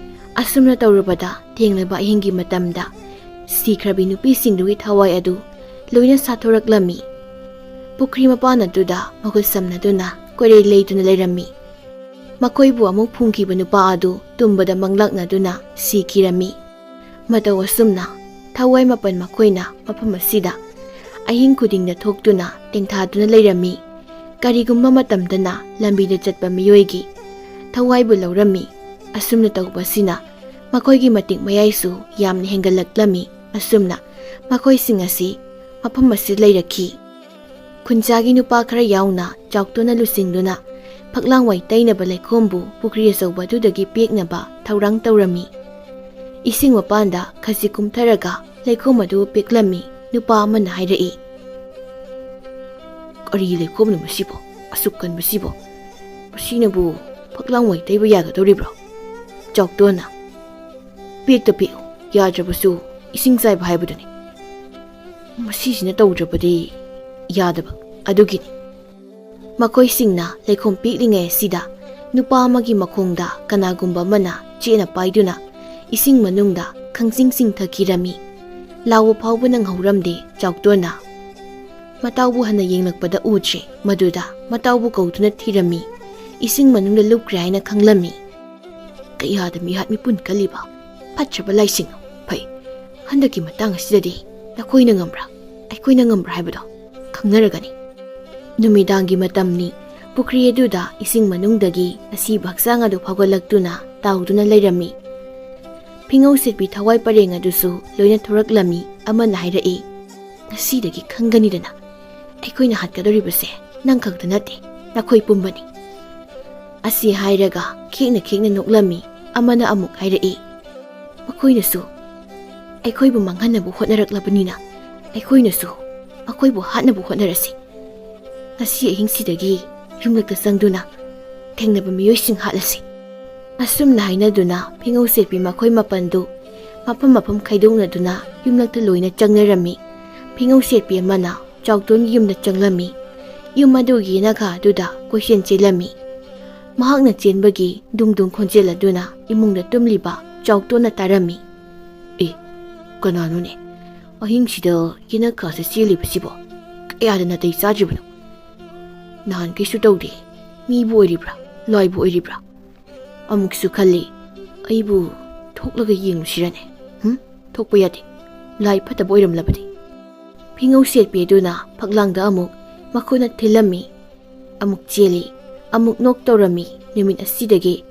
ꯑꯁꯨꯝꯅ ꯇꯧꯔꯕꯗ ꯊꯦꯡꯂꯕ ꯑꯍꯤꯡꯒꯤ ꯃꯇꯝꯗ ꯁꯤꯈ꯭ꯔꯕꯤ ꯅꯨꯄꯤꯁꯤꯡꯗꯨꯒꯤ ꯊꯋꯥꯏ ꯑꯗꯨ ꯂꯣꯏꯅ ꯁꯥꯊꯣꯔꯛꯂꯝꯃꯤ꯫ ꯄꯨꯈ꯭ꯔꯤ ꯃꯄꯥꯟ ꯑꯗꯨꯗ ꯃꯈꯨꯠ ꯁꯝꯅꯗꯨꯅ ꯀꯣꯏꯔꯩ ꯂꯩꯗꯨꯅ ꯂꯩꯔꯝꯃꯤ꯫ ꯃꯈꯣꯏꯕꯨ ꯑꯃꯨꯛ ꯐꯨꯝꯈꯤꯕ ꯅꯨꯄꯥ ꯑꯗꯨ ꯇꯨꯝꯕꯗ ꯃꯪꯂꯥꯛꯅꯗꯨꯅ ꯁꯤꯈꯤꯔꯝꯃꯤ꯫ ꯃꯇꯧ ꯑꯁꯨꯝꯅ ꯊꯋꯥꯏ ꯃꯥꯄꯟ ꯃꯈꯣꯏꯅ ꯃꯐꯝ ꯑꯁꯤꯗ ꯑꯍꯤꯡ ꯈꯨꯗꯤꯡꯗ ꯊꯣꯛꯇꯨꯅ ꯇꯦꯡꯊꯥꯗꯨꯅ ꯂꯩꯔꯝꯃꯤ꯫ ꯀꯔꯤꯒꯨꯝꯕ ꯃꯇꯝꯗꯅ ꯂꯝꯕꯤꯗ ꯆꯠꯄ ꯃꯤꯑꯣꯏꯒꯤ ꯊꯋꯥꯏꯕꯨ ꯂꯧꯔꯝꯃꯤ꯫ ꯑꯁꯨꯝꯅ ꯇꯧꯕ ꯑꯁꯤꯅ ꯃꯈꯣꯏꯒꯤ ꯃꯇꯤꯛ ꯃꯌꯥꯏꯁꯨ ꯌꯥꯝꯅ ꯍꯦꯟꯒꯠꯂꯛꯂꯝꯃꯤ꯫ ꯑꯁꯨꯝꯅ ꯃꯈꯣꯏꯁꯤꯡ ꯑꯁꯤ ꯃꯐꯝ ꯑꯁꯤꯗ ꯂꯩꯔꯛꯈꯤ꯫ ꯈꯨꯟꯖꯥꯒꯤ ꯅꯨꯄꯥ ꯈꯔ ꯌꯥꯎꯅ ꯆꯥꯎꯇꯣꯟꯅ ꯂꯨꯆꯤꯡꯗꯨꯅ ꯐꯛꯂꯥꯡꯋꯥꯏ ꯇꯩꯅꯕ ꯂꯩꯈꯣꯝꯕꯨ ꯄꯨꯈ꯭ꯔꯤ ꯑꯆꯧꯕ ꯑꯗꯨꯗꯒꯤ ꯄꯦꯛꯅꯕ ꯊꯧꯔꯥꯡ ꯇꯧꯔꯝꯃꯤ꯫ ꯏꯁꯤꯡ ꯃꯄꯥꯟꯗ ꯈꯖꯤꯛ ꯀꯨꯝꯊꯔꯒ ꯂꯩꯈꯣꯝ ꯑꯗꯨ ꯄꯦꯛꯂꯝꯃꯤ꯫ ꯅꯨꯄꯥ ꯑꯃꯅ ꯍꯥꯏꯔꯛꯏ, "ꯀꯔꯤ ꯂꯩꯈꯣꯝꯅꯣ ꯃꯁꯤꯕꯣ? ꯑꯁꯨꯛ ꯀꯟꯕꯁꯤꯕꯣ? ꯃꯁꯤꯅꯕꯨ ꯐꯛꯂꯥꯡꯋꯥꯏ ꯇꯩꯕ ꯌꯥꯒꯗꯧꯔꯤꯕ꯭ꯔꯣ?" ꯆꯥꯎꯇꯣꯟꯅ, "ꯄꯦꯛꯇ ꯄꯦꯛꯎ, ꯌꯥꯗ꯭ꯔꯕꯁꯨ ꯏꯁꯤꯡ ꯆꯥꯏꯕ ꯍꯥꯏꯕꯗꯨꯅꯤ꯫ ꯃꯁꯤꯁꯤꯅ ꯇꯧꯗ꯭ꯔꯕꯗꯤ ꯌꯥꯗꯕ ꯑꯗꯨꯒꯤꯅꯤ"꯫ ꯃꯈꯣꯏꯁꯤꯡꯅ ꯂꯩꯈꯣꯝ ꯄꯦꯛꯂꯤꯉꯩ ꯑꯁꯤꯗ ꯅꯨꯄꯥ ꯑꯃꯒꯤ ꯃꯈꯣꯡꯗ ꯀꯅꯥꯒꯨꯝꯕ ꯑꯃꯅ ꯆꯦꯠꯅ ꯄꯥꯏꯗꯨꯅ ꯏꯁꯤꯡ ꯃꯅꯨꯡꯗ ꯈꯪꯆꯤꯡ ꯆꯤꯡꯊꯈꯤꯔꯝꯃꯤ꯫ ꯂꯥꯎꯕ ꯐꯥꯎꯕ ꯅꯪꯍꯧꯔꯝꯗꯦ ꯆꯥꯎꯇꯣꯟꯅ꯫ ꯃꯇꯥꯎꯕꯨ ꯍꯟꯅ ꯌꯦꯡꯂꯛꯄꯗ ꯎꯗ꯭ꯔꯦ꯫ ꯃꯗꯨꯗ ꯃꯇꯥꯎꯕꯨ ꯀꯧꯗꯨꯅ ꯊꯤꯔꯝꯃꯤ꯫ ꯏꯁꯤꯡ ꯃꯅꯨꯡꯗ ꯂꯨꯞꯈ꯭ꯔꯦ ꯍꯥꯏꯅ ꯈꯪꯂꯝꯃꯤ꯫ "ꯀꯌꯥꯗ ꯃꯤꯍꯥꯠ ꯃꯤꯄꯨꯟ ꯀꯜꯂꯤꯕ ꯐꯠꯇ꯭ꯔꯕ ꯂꯥꯏꯁꯤꯡ! ꯐꯩ, ꯍꯟꯗꯛꯀꯤ ꯃꯇꯥꯡ ꯑꯁꯤꯗꯗꯤ ꯅꯈꯣꯏꯅ ꯉꯝꯕ꯭ꯔꯥ, ꯑꯩꯈꯣꯏꯅ ꯉꯝꯕ꯭ꯔꯥ ꯍꯥꯏꯕꯗꯣ ꯈꯪꯅꯔꯒꯅꯤ"꯫ ꯅꯨꯃꯤꯗꯥꯡꯒꯤ ꯃꯇꯝꯅꯤ꯫ ꯄꯨꯈ꯭ꯔꯤ ꯑꯗꯨꯗ ꯏꯁꯤꯡ ꯃꯅꯨꯡꯗꯒꯤ ꯑꯁꯤꯕ ꯍꯛꯆꯥꯡ ꯑꯗꯨ ꯐꯥꯎꯒꯠꯂꯛꯇꯨꯅ ꯇꯥꯎꯗꯨꯅ ꯂꯩꯔꯝꯃꯤ꯫ ꯐꯤꯉꯧ ꯁꯦꯠꯄꯤ ꯊꯋꯥꯏ ꯄꯔꯦꯡ ꯑꯗꯨꯁꯨ ꯂꯣꯏꯅ ꯊꯣꯔꯛꯂꯝꯃꯤ꯫ ꯑꯃꯅ ꯍꯥꯏꯔꯛꯏ, "ꯉꯁꯤꯗꯒꯤ ꯈꯪꯒꯅꯤꯗꯅ, ꯑꯩꯈꯣꯏꯅ ꯍꯥꯠꯀꯗꯧꯔꯤꯕꯁꯦ ꯅꯪ ꯈꯛꯇ ꯅꯠꯇꯦ, ꯅꯈꯣꯏ ꯄꯨꯝꯕꯅꯤ"꯫ ꯑꯁꯤ ꯍꯥꯏꯔꯒ ꯈꯦꯡꯅ ꯈꯦꯡꯅ ꯅꯣꯛꯂꯝꯃꯤ꯫ ꯑꯃꯅ ꯑꯃꯨꯛ ꯍꯥꯏꯔꯛꯏ, "ꯃꯈꯣꯏꯅꯁꯨ ꯑꯩꯈꯣꯏꯕꯨ ꯃꯥꯡꯍꯟꯅꯕ ꯍꯣꯠꯅꯔꯛꯂꯕꯅꯤꯅ, ꯑꯩꯈꯣꯏꯅꯁꯨ ꯃꯈꯣꯏꯕꯨ ꯍꯥꯠꯅꯕ ꯍꯣꯠꯅꯔꯁꯤ꯫ ꯉꯁꯤ ꯑꯍꯤꯡꯁꯤꯗꯒꯤ ꯌꯨꯝꯂꯛꯇ ꯆꯪꯗꯨꯅ ꯊꯦꯡꯅꯕ ꯃꯤꯑꯣꯏꯁꯤꯡ ꯍꯥꯠꯂꯁꯤ"꯫ ꯑꯁꯨꯝꯅ ꯍꯥꯏꯅꯗꯨꯅ ꯐꯤꯉꯧ ꯁꯦꯠꯄꯤ ꯃꯈꯣꯏ ꯃꯥꯄꯟꯗꯨ ꯃꯐꯝ ꯃꯐꯝ ꯈꯥꯏꯗꯣꯛꯅꯗꯨꯅ ꯌꯨꯝꯂꯛꯇ ꯂꯣꯏꯅ ꯆꯪꯅꯔꯝꯃꯤ꯫ ꯐꯤꯉꯧ ꯁꯦꯠꯄꯤ ꯑꯃꯅ ꯆꯥꯎꯇꯣꯟꯒꯤ ꯌꯨꯝꯗ ꯆꯪꯂꯝꯃꯤ꯫ ꯌꯨꯝ ꯑꯗꯨꯒꯤ ꯌꯦꯅꯈꯥ ꯑꯗꯨꯗ ꯀꯣꯏꯆꯦꯟ ꯆꯦꯜꯂꯝꯃꯤ꯫ ꯃꯍꯥꯛꯅ ꯆꯦꯟꯕꯒꯤ ꯗꯨꯡ ꯗꯨꯡ ꯈꯣꯟꯖꯦꯜ ꯑꯗꯨꯅ ꯏꯃꯨꯡꯗ ꯇꯨꯝꯂꯤꯕ ꯆꯥꯎꯇꯣꯟꯅ ꯇꯥꯔꯝꯃꯤ꯫ "ꯑꯦ, ꯀꯅꯥꯅꯣꯅꯦ ꯑꯍꯤꯡꯁꯤꯗ ꯌꯦꯅꯈꯥꯁꯦ ꯆꯦꯜꯂꯤꯕꯁꯤꯕꯣ? ꯀꯌꯥꯗ ꯅꯥꯇꯩ ꯆꯥꯗ꯭ꯔꯤꯕꯅꯣ? ꯅꯍꯥꯟꯈꯩꯁꯨ ꯇꯧꯗꯦ꯫ ꯃꯤꯕꯨ ꯑꯣꯏꯔꯤꯕ꯭ꯔꯥ, ꯂꯥꯏꯕꯨ ꯑꯣꯏꯔꯤꯕ꯭ꯔꯥ?" ꯑꯃꯨꯛꯁꯨ ꯈꯜꯂꯤ, "ꯑꯩꯕꯨ ꯊꯣꯛꯂꯒ ꯌꯦꯡꯂꯨꯁꯤꯔꯅꯦ? ꯍꯨꯝ? ꯊꯣꯛꯄ ꯌꯥꯗꯦ꯫ ꯂꯥꯏ ꯐꯠꯇꯕ ꯑꯣꯏꯔꯝꯂꯕꯗꯤ"꯫ ꯐꯤꯉꯧ ꯁꯦꯠꯄꯤ ꯑꯗꯨꯅ ꯐꯛꯂꯥꯡꯗ ꯑꯃꯨꯛ ꯃꯈꯣꯏꯅ ꯊꯤꯜꯂꯝꯃꯤ꯫ ꯑꯃꯨꯛ ꯆꯦꯜꯂꯤ, ꯑꯃꯨꯛ ꯅꯣꯛ ꯇꯧꯔꯝꯃꯤ꯫ ꯅꯨꯃꯤꯠ ꯑꯁꯤꯗꯒꯤ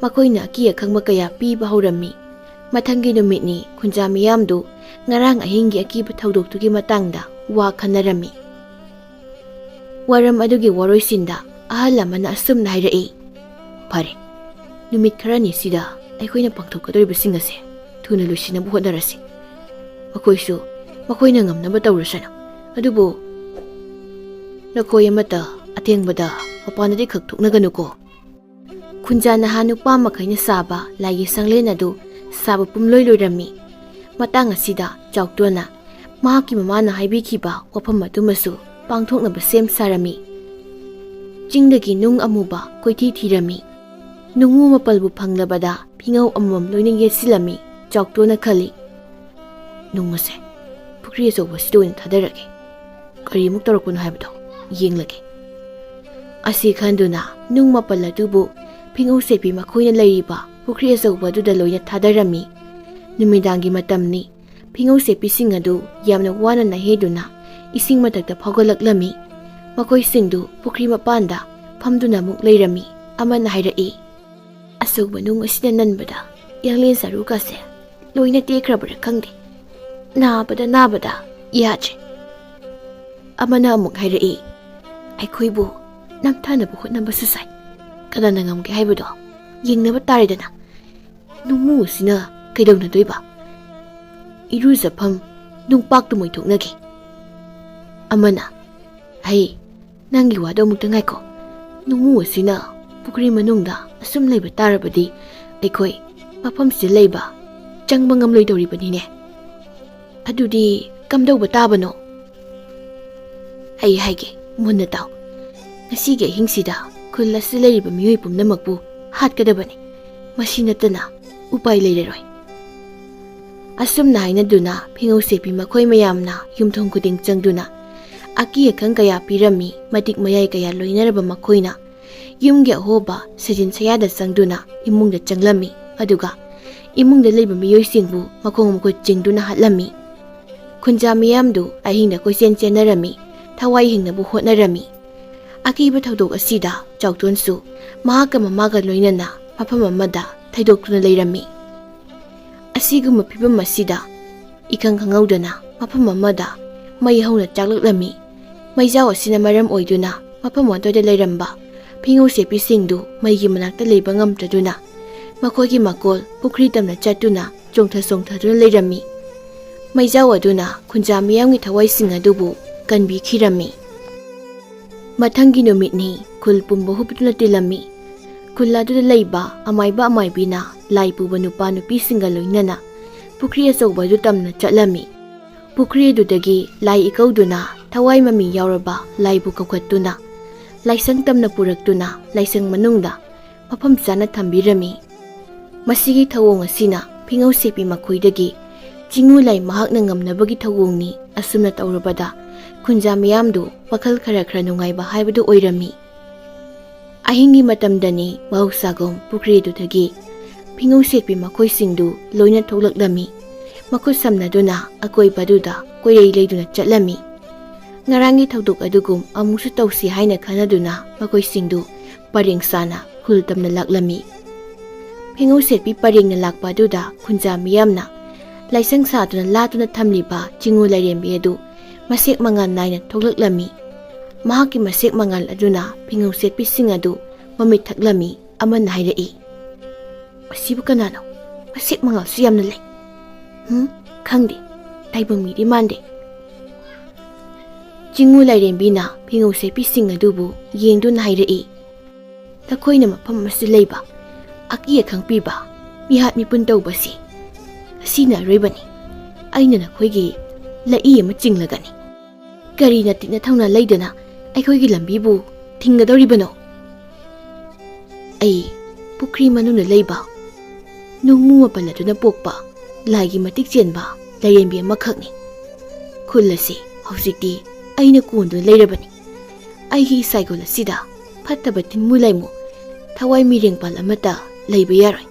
ꯃꯈꯣꯏꯅ ꯑꯀꯤ ꯑꯈꯪꯕ ꯀꯌꯥ ꯄꯤꯕ ꯍꯧꯔꯝꯃꯤ꯫ ꯃꯊꯪꯒꯤ ꯅꯨꯃꯤꯠꯅꯤ꯫ ꯈꯨꯟꯖꯥ ꯃꯤꯌꯥꯝꯗꯨ ꯉꯔꯥꯡ ꯑꯍꯤꯡꯒꯤ ꯑꯀꯤꯕ ꯊꯧꯗꯣꯛꯇꯨꯒꯤ ꯃꯇꯥꯡꯗ ꯋꯥ ꯈꯟꯅꯔꯝꯃꯤ꯫ ꯋꯥꯔꯝ ꯑꯗꯨꯒꯤ ꯋꯥꯔꯣꯏꯁꯤꯟꯗ ꯑꯍꯜ ꯑꯃꯅ ꯑꯁꯨꯝꯅ ꯍꯥꯏꯔꯛꯏ, "ꯐꯔꯦ, ꯅꯨꯃꯤꯠ ꯈꯔꯅꯤꯁꯤꯗ ꯑꯩꯈꯣꯏꯅ ꯄꯥꯡꯊꯣꯛꯀꯗꯧꯔꯤꯕꯁꯤꯡ ꯑꯁꯦ ꯊꯨꯅ ꯂꯣꯏꯁꯤꯟꯅꯕ ꯍꯣꯠꯅꯔꯁꯤ꯫ ꯃꯈꯣꯏꯁꯨ ꯃꯈꯣꯏꯅ ꯉꯝꯅꯕ ꯇꯧꯔꯁꯅꯨ꯫ ꯑꯗꯨꯕꯨ ꯅꯈꯣꯏ ꯑꯃꯠꯇ ꯑꯊꯦꯡꯕꯗ ꯃꯄꯥꯟꯗꯗꯤ ꯈꯛ ꯊꯣꯛꯅꯒꯅꯨꯀꯣ꯫" ꯈꯨꯟꯖꯥ ꯅꯍꯥ ꯅꯨꯄꯥ ꯃꯈꯩꯅ ꯁꯥꯕ ꯂꯥꯏꯒꯤ ꯁꯪꯂꯦꯟ ꯑꯗꯨ ꯁꯥꯕ ꯄꯨꯝꯂꯣꯏ ꯂꯣꯏꯔꯝꯃꯤ꯫ ꯃꯇꯥꯡ ꯑꯁꯤꯗ ꯆꯥꯎꯇꯣꯟꯅ ꯃꯍꯥꯛꯀꯤ ꯃꯃꯥꯅ ꯍꯥꯏꯕꯤꯈꯤꯕ ꯋꯥꯐꯝ ꯑꯗꯨꯃꯁꯨ ꯄꯥꯡꯊꯣꯛꯅꯕ ꯁꯦꯝ ꯁꯥꯔꯝꯃꯤ꯫ ꯆꯤꯡꯗꯒꯤ ꯅꯨꯡ ꯑꯃꯨꯕ ꯀꯣꯏꯊꯤ ꯊꯤꯔꯝꯃꯤ꯫ ꯅꯨꯡꯉꯨ ꯃꯄꯜꯕꯨ ꯐꯪꯂꯕꯗ ꯐꯤꯉꯧ ꯑꯃꯃꯝ ꯂꯣꯏꯅ ꯌꯦꯠꯁꯤꯜꯂꯝꯃꯤ꯫ ꯆꯥꯎꯇꯣꯟꯅ ꯈꯜꯂꯤ, "ꯅꯨꯡ ꯑꯁꯦ ꯄꯨꯈ꯭ꯔꯤ ꯑꯆꯧꯕꯁꯤꯗ ꯑꯣꯏꯅ ꯊꯥꯗꯔꯒꯦ꯫ ꯀꯔꯤꯃꯨꯛ ꯇꯧꯔꯛꯄꯅꯣ ꯍꯥꯏꯕꯗꯣ ꯌꯦꯡꯂꯒꯦ꯫" ꯑꯁꯤ ꯈꯟꯗꯨꯅ ꯅꯨꯡ ꯃꯄꯜ ꯑꯗꯨꯕꯨ ꯐꯤꯉꯧ ꯁꯦꯠꯄꯤ ꯃꯈꯣꯏꯅ ꯂꯩꯔꯤꯕ ꯄꯨꯈ꯭ꯔꯤ ꯑꯆꯧꯕ ꯑꯗꯨꯗ ꯂꯣꯏꯅ ꯊꯥꯗꯔꯝꯃꯤ꯫ ꯅꯨꯃꯤꯗꯥꯡꯒꯤ ꯃꯇꯝꯅꯤ꯫ ꯐꯤꯉꯧ ꯁꯦꯠꯄꯤꯁꯤꯡ ꯑꯗꯨ ꯌꯥꯝꯅ ꯋꯥꯅ ꯅꯥꯍꯦꯗꯨꯅ ꯏꯁꯤꯡ ꯃꯊꯛꯇ ꯐꯥꯎꯒꯠꯂꯛꯂꯝꯃꯤ꯫ ꯃꯈꯣꯏꯁꯤꯡꯗꯨ ꯄꯨꯈ꯭ꯔꯤ ꯃꯄꯥꯟꯗ ꯐꯝꯗꯨꯅ ꯑꯃꯨꯛ ꯂꯩꯔꯝꯃꯤ꯫ ꯑꯃꯅ ꯍꯥꯏꯔꯛꯏ, "ꯑꯆꯧꯕ ꯅꯨꯡ ꯑꯁꯤꯅ ꯅꯟꯕꯗ ꯌꯥꯡꯂꯦꯟ ꯁꯔꯨꯒꯁꯦ ꯂꯣꯏꯅ ꯇꯦꯛꯈ꯭ꯔꯕ꯭ꯔꯥ ꯈꯪꯗꯦ꯫ ꯅꯥꯕꯗ ꯅꯥꯕꯗ ꯌꯥꯗ꯭ꯔꯦ꯫" ꯑꯃꯅ ꯑꯃꯨꯛ ꯍꯥꯏꯔꯛꯏ, "ꯑꯩꯈꯣꯏꯕꯨ ꯅꯝꯊꯅꯕ ꯍꯣꯠꯅꯕꯁꯨ ꯁꯥꯏ꯫ ꯀꯅꯥꯅ ꯉꯝꯒꯦ ꯍꯥꯏꯕꯗꯣ ꯌꯦꯡꯅꯕ ꯇꯥꯔꯦꯗꯅ꯫ ꯅꯨꯡꯃꯨ ꯑꯁꯤꯅ ꯀꯩꯗꯧꯅꯗꯣꯏꯕ? ꯏꯔꯨꯖꯐꯝ ꯅꯨꯡꯄꯥꯛꯇꯨ ꯃꯣꯏꯊꯣꯛꯅꯒꯦ꯫" ꯑꯃꯅ, "ꯍꯩ, ꯅꯪꯒꯤ ꯋꯥꯗꯣ ꯑꯃꯨꯛꯇ ꯉꯥꯏꯈꯣ꯫ ꯅꯨꯡꯃꯨ ꯑꯁꯤꯅ ꯄꯨꯈ꯭ꯔꯤ ꯃꯅꯨꯡꯗ ꯑꯁꯨꯝ ꯂꯩꯕ ꯇꯥꯔꯕꯗꯤ ꯑꯩꯈꯣꯏ ꯃꯐꯝꯁꯤꯗ ꯂꯩꯕ ꯆꯪꯕ ꯉꯝꯂꯣꯏꯗꯧꯔꯤꯕꯅꯤꯅꯦ꯫ ꯑꯗꯨꯗꯤ ꯀꯝꯗꯧꯕ ꯇꯥꯕꯅꯣ? ꯑꯩ ꯍꯥꯏꯒꯦ, ꯃꯨꯟꯅ ꯇꯥꯎ꯫ ꯉꯁꯤꯒꯤ ꯑꯍꯤꯡꯁꯤꯗ ꯈꯨꯜ ꯑꯁꯤꯗ ꯂꯩꯔꯤꯕ ꯃꯤꯑꯣꯏ ꯄꯨꯝꯅꯃꯛꯄꯨ ꯍꯥꯠꯀꯗꯕꯅꯤ꯫ ꯃꯁꯤ ꯅꯠꯇꯅ ꯎꯄꯥꯏ ꯂꯩꯔꯔꯣꯏ꯫" ꯑꯁꯨꯝꯅ ꯍꯥꯏꯅꯗꯨꯅ ꯐꯤꯉꯧ ꯁꯦꯠꯄꯤ ꯃꯈꯣꯏ ꯃꯌꯥꯝꯅ ꯌꯨꯝꯊꯣꯡ ꯈꯨꯗꯤꯡ ꯆꯪꯗꯨꯅ ꯑꯀꯤ ꯑꯈꯪ ꯀꯌꯥ ꯄꯤꯔꯝꯃꯤ꯫ ꯃꯇꯤꯛ ꯃꯌꯥꯏ ꯀꯌꯥ ꯂꯣꯏꯅꯔꯕ ꯃꯈꯣꯏꯅ ꯌꯨꯝꯒꯤ ꯑꯍꯣꯕ ꯁꯩꯖꯤꯟ ꯁꯌꯥꯗ ꯆꯪꯗꯨꯅ ꯏꯃꯨꯡꯗ ꯆꯪꯂꯝꯃꯤ꯫ ꯑꯗꯨꯒ ꯏꯃꯨꯡꯗ ꯂꯩꯕ ꯃꯤꯑꯣꯏꯁꯤꯡꯕꯨ ꯃꯈꯣꯡ ꯃꯈꯨꯠ ꯆꯤꯡꯗꯨꯅ ꯍꯥꯠꯂꯝꯃꯤ꯫ ꯈꯨꯟꯖꯥ ꯃꯤꯌꯥꯝꯗꯨ ꯑꯍꯤꯡꯗ ꯀꯣꯏꯆꯦꯟ ꯆꯦꯟꯅꯔꯝꯃꯤ, ꯊꯋꯥꯏ ꯍꯤꯡꯅꯕ ꯍꯣꯠꯅꯔꯝꯃꯤ꯫ ꯑꯀꯤꯕ ꯊꯧꯗꯣꯛ ꯑꯁꯤꯗ ꯆꯥꯎꯇꯣꯟꯁꯨ ꯃꯍꯥꯛꯀ ꯃꯃꯥꯒ ꯂꯣꯏꯅꯅ ꯃꯐꯝ ꯑꯃꯗ ꯊꯩꯗꯣꯛꯇꯨꯅ ꯂꯩꯔꯝꯃꯤ꯫ ꯑꯁꯤꯒꯨꯝꯕ ꯐꯤꯕꯝ ꯑꯁꯤꯗ ꯏꯈꯪ ꯈꯪꯍꯧꯗꯅ ꯃꯐꯝ ꯑꯃꯗ ꯃꯩ ꯍꯧꯅ ꯆꯥꯛꯂꯛꯂꯝꯃꯤ꯫ ꯃꯩꯖꯥꯎ ꯑꯁꯤꯅ ꯃꯔꯝ ꯑꯣꯏꯗꯨꯅ ꯃꯐꯝ ꯑꯗꯨꯗ ꯂꯩꯔꯝꯕ ꯐꯤꯉꯧ ꯁꯦꯠꯄꯤꯁꯤꯡꯗꯨ ꯃꯩꯒꯤ ꯃꯅꯥꯛꯇ ꯂꯩꯕ ꯉꯝꯗ꯭ꯔꯗꯨꯅ ꯃꯈꯣꯏꯒꯤ ꯃꯀꯣꯜ ꯄꯨꯈ꯭ꯔꯤ ꯇꯝꯅ ꯆꯠꯇꯨꯅ ꯆꯣꯡꯊ ꯆꯣꯡꯊꯗꯨꯅ ꯂꯩꯔꯝꯃꯤ꯫ ꯃꯩꯖꯥꯎ ꯑꯗꯨꯅ ꯈꯨꯟꯖꯥ ꯃꯤꯌꯥꯝꯒꯤ ꯊꯋꯥꯏꯁꯤꯡ ꯑꯗꯨꯕꯨ ꯀꯟꯕꯤꯈꯤꯔꯝꯃꯤ꯫ ꯃꯊꯪꯒꯤ ꯅꯨꯃꯤꯠꯅꯤ꯫ ꯈꯨꯜ ꯄꯨꯝꯕ ꯍꯨꯞꯇꯨꯅ ꯇꯤꯜꯂꯝꯃꯤ꯫ ꯈꯨꯜ ꯑꯗꯨꯗ ꯂꯩꯕ ꯑꯃꯥꯏꯕ ꯑꯃꯥꯏꯕꯤꯅ ꯂꯥꯏ ꯄꯨꯕ ꯅꯨꯄꯥ ꯅꯨꯄꯤꯁꯤꯡꯒ ꯂꯣꯏꯅꯅ ꯄꯨꯈ꯭ꯔꯤ ꯑꯆꯧꯕ ꯑꯗꯨ ꯇꯝꯅ ꯆꯠꯂꯝꯃꯤ꯫ ꯄꯨꯈ꯭ꯔꯤ ꯑꯗꯨꯗꯒꯤ ꯂꯥꯏ ꯏꯀꯧꯗꯨꯅ ꯊꯋꯥꯏ ꯃꯃꯤ ꯌꯥꯎꯔꯕ ꯂꯥꯏꯕꯨ ꯀꯧꯈꯠꯇꯨꯅ ꯂꯥꯏꯁꯪ ꯇꯝꯅ ꯄꯨꯔꯛꯇꯨꯅ ꯂꯥꯏꯁꯪ ꯃꯅꯨꯡꯗ ꯃꯐꯝ ꯆꯥꯅ ꯊꯝꯕꯤꯔꯝꯃꯤ꯫ ꯃꯁꯤꯒꯤ ꯊꯧꯑꯣꯡ ꯑꯁꯤꯅ ꯐꯤꯉꯧ ꯁꯦꯠꯄꯤ ꯃꯈꯣꯏꯗꯒꯤ ꯆꯤꯡꯉꯨ ꯂꯥꯏ ꯃꯍꯥꯛꯅ ꯉꯝꯅꯕꯒꯤ ꯊꯧꯑꯣꯡꯅꯤ꯫ ꯑꯁꯨꯝꯅ ꯇꯧꯔꯕꯗ ꯈꯨꯟꯖꯥ ꯃꯤꯌꯥꯝꯗꯨ ꯋꯥꯈꯜ ꯈꯔ ꯈꯔ ꯅꯨꯡꯉꯥꯏꯕ ꯍꯥꯏꯕꯗꯨ ꯑꯣꯏꯔꯝꯃꯤ꯫ ꯑꯍꯤꯡꯒꯤ ꯃꯇꯝꯗꯅꯤ ꯃꯍꯧꯁꯥꯒꯨꯝ ꯄꯨꯈ꯭ꯔꯤ ꯑꯗꯨꯗꯒꯤ ꯐꯤꯉꯧ ꯁꯦꯠꯄꯤ ꯃꯈꯣꯏꯁꯤꯡꯗꯨ ꯂꯣꯏꯅ ꯊꯣꯛꯂꯛꯂꯝꯃꯤ꯫ ꯃꯈꯨꯠ ꯁꯝꯅꯗꯨꯅ ꯑꯀꯣꯏꯕꯗꯨꯗ ꯀꯣꯏꯔꯩ ꯂꯩꯗꯨꯅ ꯆꯠꯂꯝꯃꯤ꯫ ꯉꯔꯥꯡꯒꯤ ꯊꯧꯗꯣꯛ ꯑꯗꯨꯒꯨꯝ ꯑꯃꯨꯛꯁꯨ ꯇꯧꯁꯤ ꯍꯥꯏꯅ ꯈꯟꯅꯗꯨꯅ ꯃꯈꯣꯏꯁꯤꯡꯗꯨ ꯄꯔꯦꯡ ꯁꯥꯅ ꯈꯨꯜ ꯇꯝꯅ ꯂꯥꯛꯂꯝꯃꯤ꯫ ꯐꯤꯉꯧ ꯁꯦꯠꯄꯤ ꯄꯔꯦꯡꯅ ꯂꯥꯛꯄ ꯑꯗꯨꯗ ꯈꯨꯟꯖꯥ ꯃꯤꯌꯥꯝꯅ ꯂꯥꯏꯁꯪ ꯁꯥꯗꯨꯅ ꯂꯥꯠꯇꯨꯅ ꯊꯝꯂꯤꯕ ꯆꯤꯡꯉꯨ ꯂꯥꯏꯔꯦꯝꯕꯤ ꯑꯗꯨ ꯃꯁꯦꯛ ꯃꯉꯥꯜ ꯅꯥꯏꯅ ꯊꯣꯛꯂꯛꯂꯝꯃꯤ꯫ ꯃꯍꯥꯛꯀꯤ ꯃꯁꯦꯛ ꯃꯉꯥꯜ ꯑꯗꯨꯅ ꯐꯤꯉꯧ ꯁꯦꯠꯄꯤꯁꯤꯡ ꯑꯗꯨ ꯃꯃꯤꯠ ꯊꯛꯂꯝꯃꯤ꯫ ꯑꯃꯅ ꯍꯥꯏꯔꯛꯏ, "ꯃꯁꯤꯕꯨ ꯀꯅꯥꯅꯣ? ꯃꯁꯦꯛ ꯃꯉꯥꯜꯁꯨ ꯌꯥꯝꯅ ꯂꯩ꯫ ꯍꯨꯝ, ꯈꯪꯗꯦ, ꯇꯥꯏꯕꯪ ꯃꯤꯗꯤ ꯃꯥꯟꯗꯦ꯫" ꯆꯤꯡꯉꯨ ꯂꯥꯏꯔꯦꯝꯕꯤꯅ ꯐꯤꯉꯧ ꯁꯦꯠꯄꯤꯁꯤꯡ ꯑꯗꯨꯕꯨ ꯌꯦꯡꯗꯨꯅ ꯍꯥꯏꯔꯛꯏ, "ꯅꯈꯣꯏꯅ ꯃꯐꯝ ꯑꯁꯤꯗ ꯂꯩꯕ, ꯑꯀꯤ ꯑꯈꯪ ꯄꯤꯕ, ꯃꯤꯍꯥꯠ ꯃꯤꯄꯨꯟ ꯇꯧꯕꯁꯤ ꯑꯁꯤꯅ ꯑꯔꯣꯏꯕꯅꯤ꯫ ꯑꯩꯅ ꯅꯈꯣꯏꯒꯤ ꯂꯛꯏ ꯑꯃ ꯆꯤꯡꯂꯒꯅꯤ꯫ ꯀꯔꯤꯅ ꯇꯤꯛꯅ ꯊꯧꯅ ꯂꯩꯗꯅ ꯑꯩꯈꯣꯏꯒꯤ ꯂꯝꯕꯤꯕꯨ ꯊꯤꯡꯒꯗꯧꯔꯤꯕꯅꯣ? ꯑꯩ ꯄꯨꯈ꯭ꯔꯤ ꯃꯅꯨꯡꯗ ꯂꯩꯕ ꯅꯣꯡꯃꯨ ꯃꯄꯜ ꯑꯗꯨꯅ ꯄꯣꯛꯄ ꯂꯥꯏꯒꯤ ꯃꯇꯤꯛ ꯆꯦꯟꯕ ꯂꯥꯏꯔꯦꯝꯕꯤ ꯑꯃꯈꯛꯅꯤ꯫ ꯈꯨꯜ ꯑꯁꯤ ꯍꯧꯖꯤꯛꯇꯤ ꯑꯩꯅ ꯀꯣꯟꯗꯨꯅ ꯂꯩꯔꯕꯅꯤ꯫ ꯑꯩꯒꯤ ꯏꯁꯥꯏꯒꯣꯜ ꯑꯁꯤꯗ ꯐꯠꯇꯕ ꯇꯤꯟꯃꯨ ꯂꯥꯏꯃꯨ, ꯊꯋꯥꯏ ꯃꯤꯔꯦꯡꯄꯥꯜ ꯑꯃꯠꯇ ꯂꯩꯕ ꯌꯥꯔꯣꯏ꯫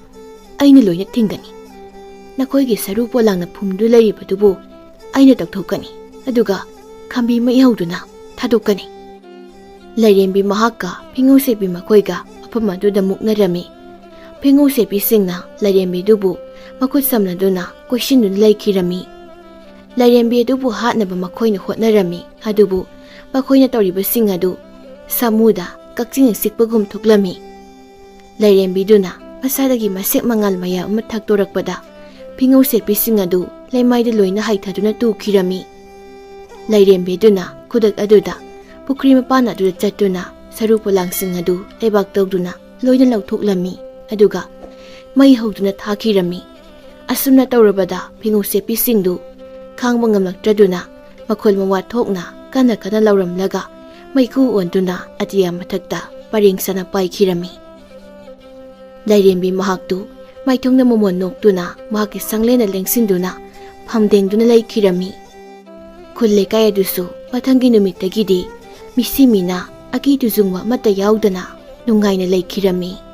ꯑꯩꯅ ꯂꯣꯏꯅ ꯊꯤꯡꯒꯅꯤ꯫ ꯅꯈꯣꯏꯒꯤ ꯁꯔꯨ ꯄꯣꯂꯥꯡꯅ ꯐꯨꯝꯗꯨ ꯂꯩꯔꯤꯕꯗꯨꯕꯨ ꯑꯩꯅ ꯇꯧꯊꯣꯛꯀꯅꯤ, ꯑꯗꯨꯒ ꯈꯥꯝꯕꯤ ꯃꯩ ꯍꯧꯗꯨꯅ ꯊꯥꯗꯣꯛꯀꯅꯤ꯫" ꯂꯥꯏꯔꯦꯝꯕꯤ ꯃꯍꯥꯛꯀ ꯐꯤꯉꯧ ꯁꯦꯠꯄꯤ ꯃꯈꯣꯏꯒ ꯃꯐꯝ ꯑꯗꯨꯗ ꯃꯨꯛꯅꯔꯝꯃꯤ꯫ ꯐꯤꯉꯧ ꯁꯦꯠꯄꯤꯁꯤꯡꯅ ꯂꯥꯏꯔꯦꯝꯕꯤꯗꯨꯕꯨ ꯃꯈꯨꯠ ꯁꯝꯅꯗꯨꯅ ꯀꯣꯏꯁꯤꯟꯗꯨꯅ ꯂꯩꯈꯤꯔꯝꯃꯤ꯫ ꯂꯥꯏꯔꯦꯝꯕꯤ ꯑꯗꯨꯕꯨ ꯍꯥꯠꯅꯕ ꯃꯈꯣꯏꯅ ꯍꯣꯠꯅꯔꯝꯃꯤ, ꯑꯗꯨꯕꯨ ꯃꯈꯣꯏꯅ ꯇꯧꯔꯤꯕꯁꯤꯡ ꯑꯗꯨ ꯁꯥꯃꯨꯗ ꯀꯛꯆꯤꯡꯅ ꯆꯤꯛꯄꯒꯨꯝ ꯊꯣꯛꯂꯝꯃꯤ꯫ ꯂꯥꯏꯔꯦꯝꯕꯤꯗꯨꯅ ꯃꯁꯥꯗꯒꯤ ꯃꯁꯦꯛ ꯃꯉꯥꯜ ꯃꯌꯥꯝ ꯑꯃ ꯊꯛꯇꯣꯔꯛꯄꯗ, ꯐꯤꯉꯧ ꯁꯦꯠꯄꯤꯁꯤꯡ ꯑꯗꯨ ꯂꯩꯃꯥꯏꯗ ꯂꯣꯏꯅ ꯍꯩꯊꯗꯨꯅ ꯇꯨꯈꯤꯔꯝꯃꯤ꯫ ꯂꯥꯏꯔꯦꯝꯕꯤꯗꯨꯅ ꯈꯨꯗꯛ ꯑꯗꯨꯗ ꯄꯨꯈ꯭ꯔꯤ ꯃꯄꯥꯟ ꯑꯗꯨꯗ ꯆꯠꯇꯨꯅ ꯁꯔꯨ ꯄꯣꯂꯥꯡꯁꯤꯡ ꯑꯗꯨ ꯂꯩꯕꯥꯛ ꯇꯧꯗꯨꯅ ꯂꯣꯏꯅ ꯂꯧꯊꯣꯛꯂꯝꯃꯤ꯫ ꯑꯗꯨꯒ ꯃꯩ ꯍꯧꯗꯨꯅ ꯊꯥꯈꯤꯔꯝꯃꯤ꯫ ꯑꯁꯨꯝꯅ ꯇꯧꯔꯕꯗ ꯐꯤꯉꯧ ꯁꯦꯠꯄꯤꯁꯤꯡꯗꯨ ꯈꯥꯡꯕ ꯉꯝꯂꯛꯇ꯭ꯔꯗꯨꯅ ꯃꯈꯣꯜ ꯃꯋꯥ ꯊꯣꯛꯅ ꯀꯟꯅ ꯀꯟꯅ ꯂꯥꯎꯔꯝꯂꯒ ꯃꯩꯈꯨ ꯑꯣꯟꯗꯨꯅ ꯑꯇꯤꯌꯥ ꯃꯊꯛꯇ ꯄꯔꯦꯡ ꯁꯥꯅ ꯄꯥꯏꯈꯤꯔꯝꯃꯤ꯫ ꯂꯥꯏꯔꯦꯝꯕꯤ ꯃꯍꯥꯛꯇꯨ ꯃꯥꯏꯊꯣꯡꯗ ꯃꯃꯣꯟ ꯅꯣꯛꯇꯨꯅ ꯃꯍꯥꯛꯀꯤ ꯁꯪꯂꯦꯟꯅ ꯂꯦꯡꯁꯤꯟꯗꯨꯅ ꯐꯝꯗꯦꯡꯗꯨꯅ ꯂꯩꯈꯤꯔꯝꯃꯤ꯫ ꯈꯨꯜ ꯂꯩꯀꯥꯏ ꯑꯗꯨꯁꯨ ꯃꯊꯪꯒꯤ ꯅꯨꯃꯤꯠꯇꯒꯤꯗꯤ ꯃꯤꯁꯤ ꯃꯤꯅꯥ, ꯑꯀꯤ ꯇꯨꯖꯨꯡꯕ ꯑꯃꯠꯇ ꯌꯥꯎꯗꯅ ꯅꯨꯡꯉꯥꯏꯅ ꯂꯩꯈꯤꯔꯝꯃꯤ꯫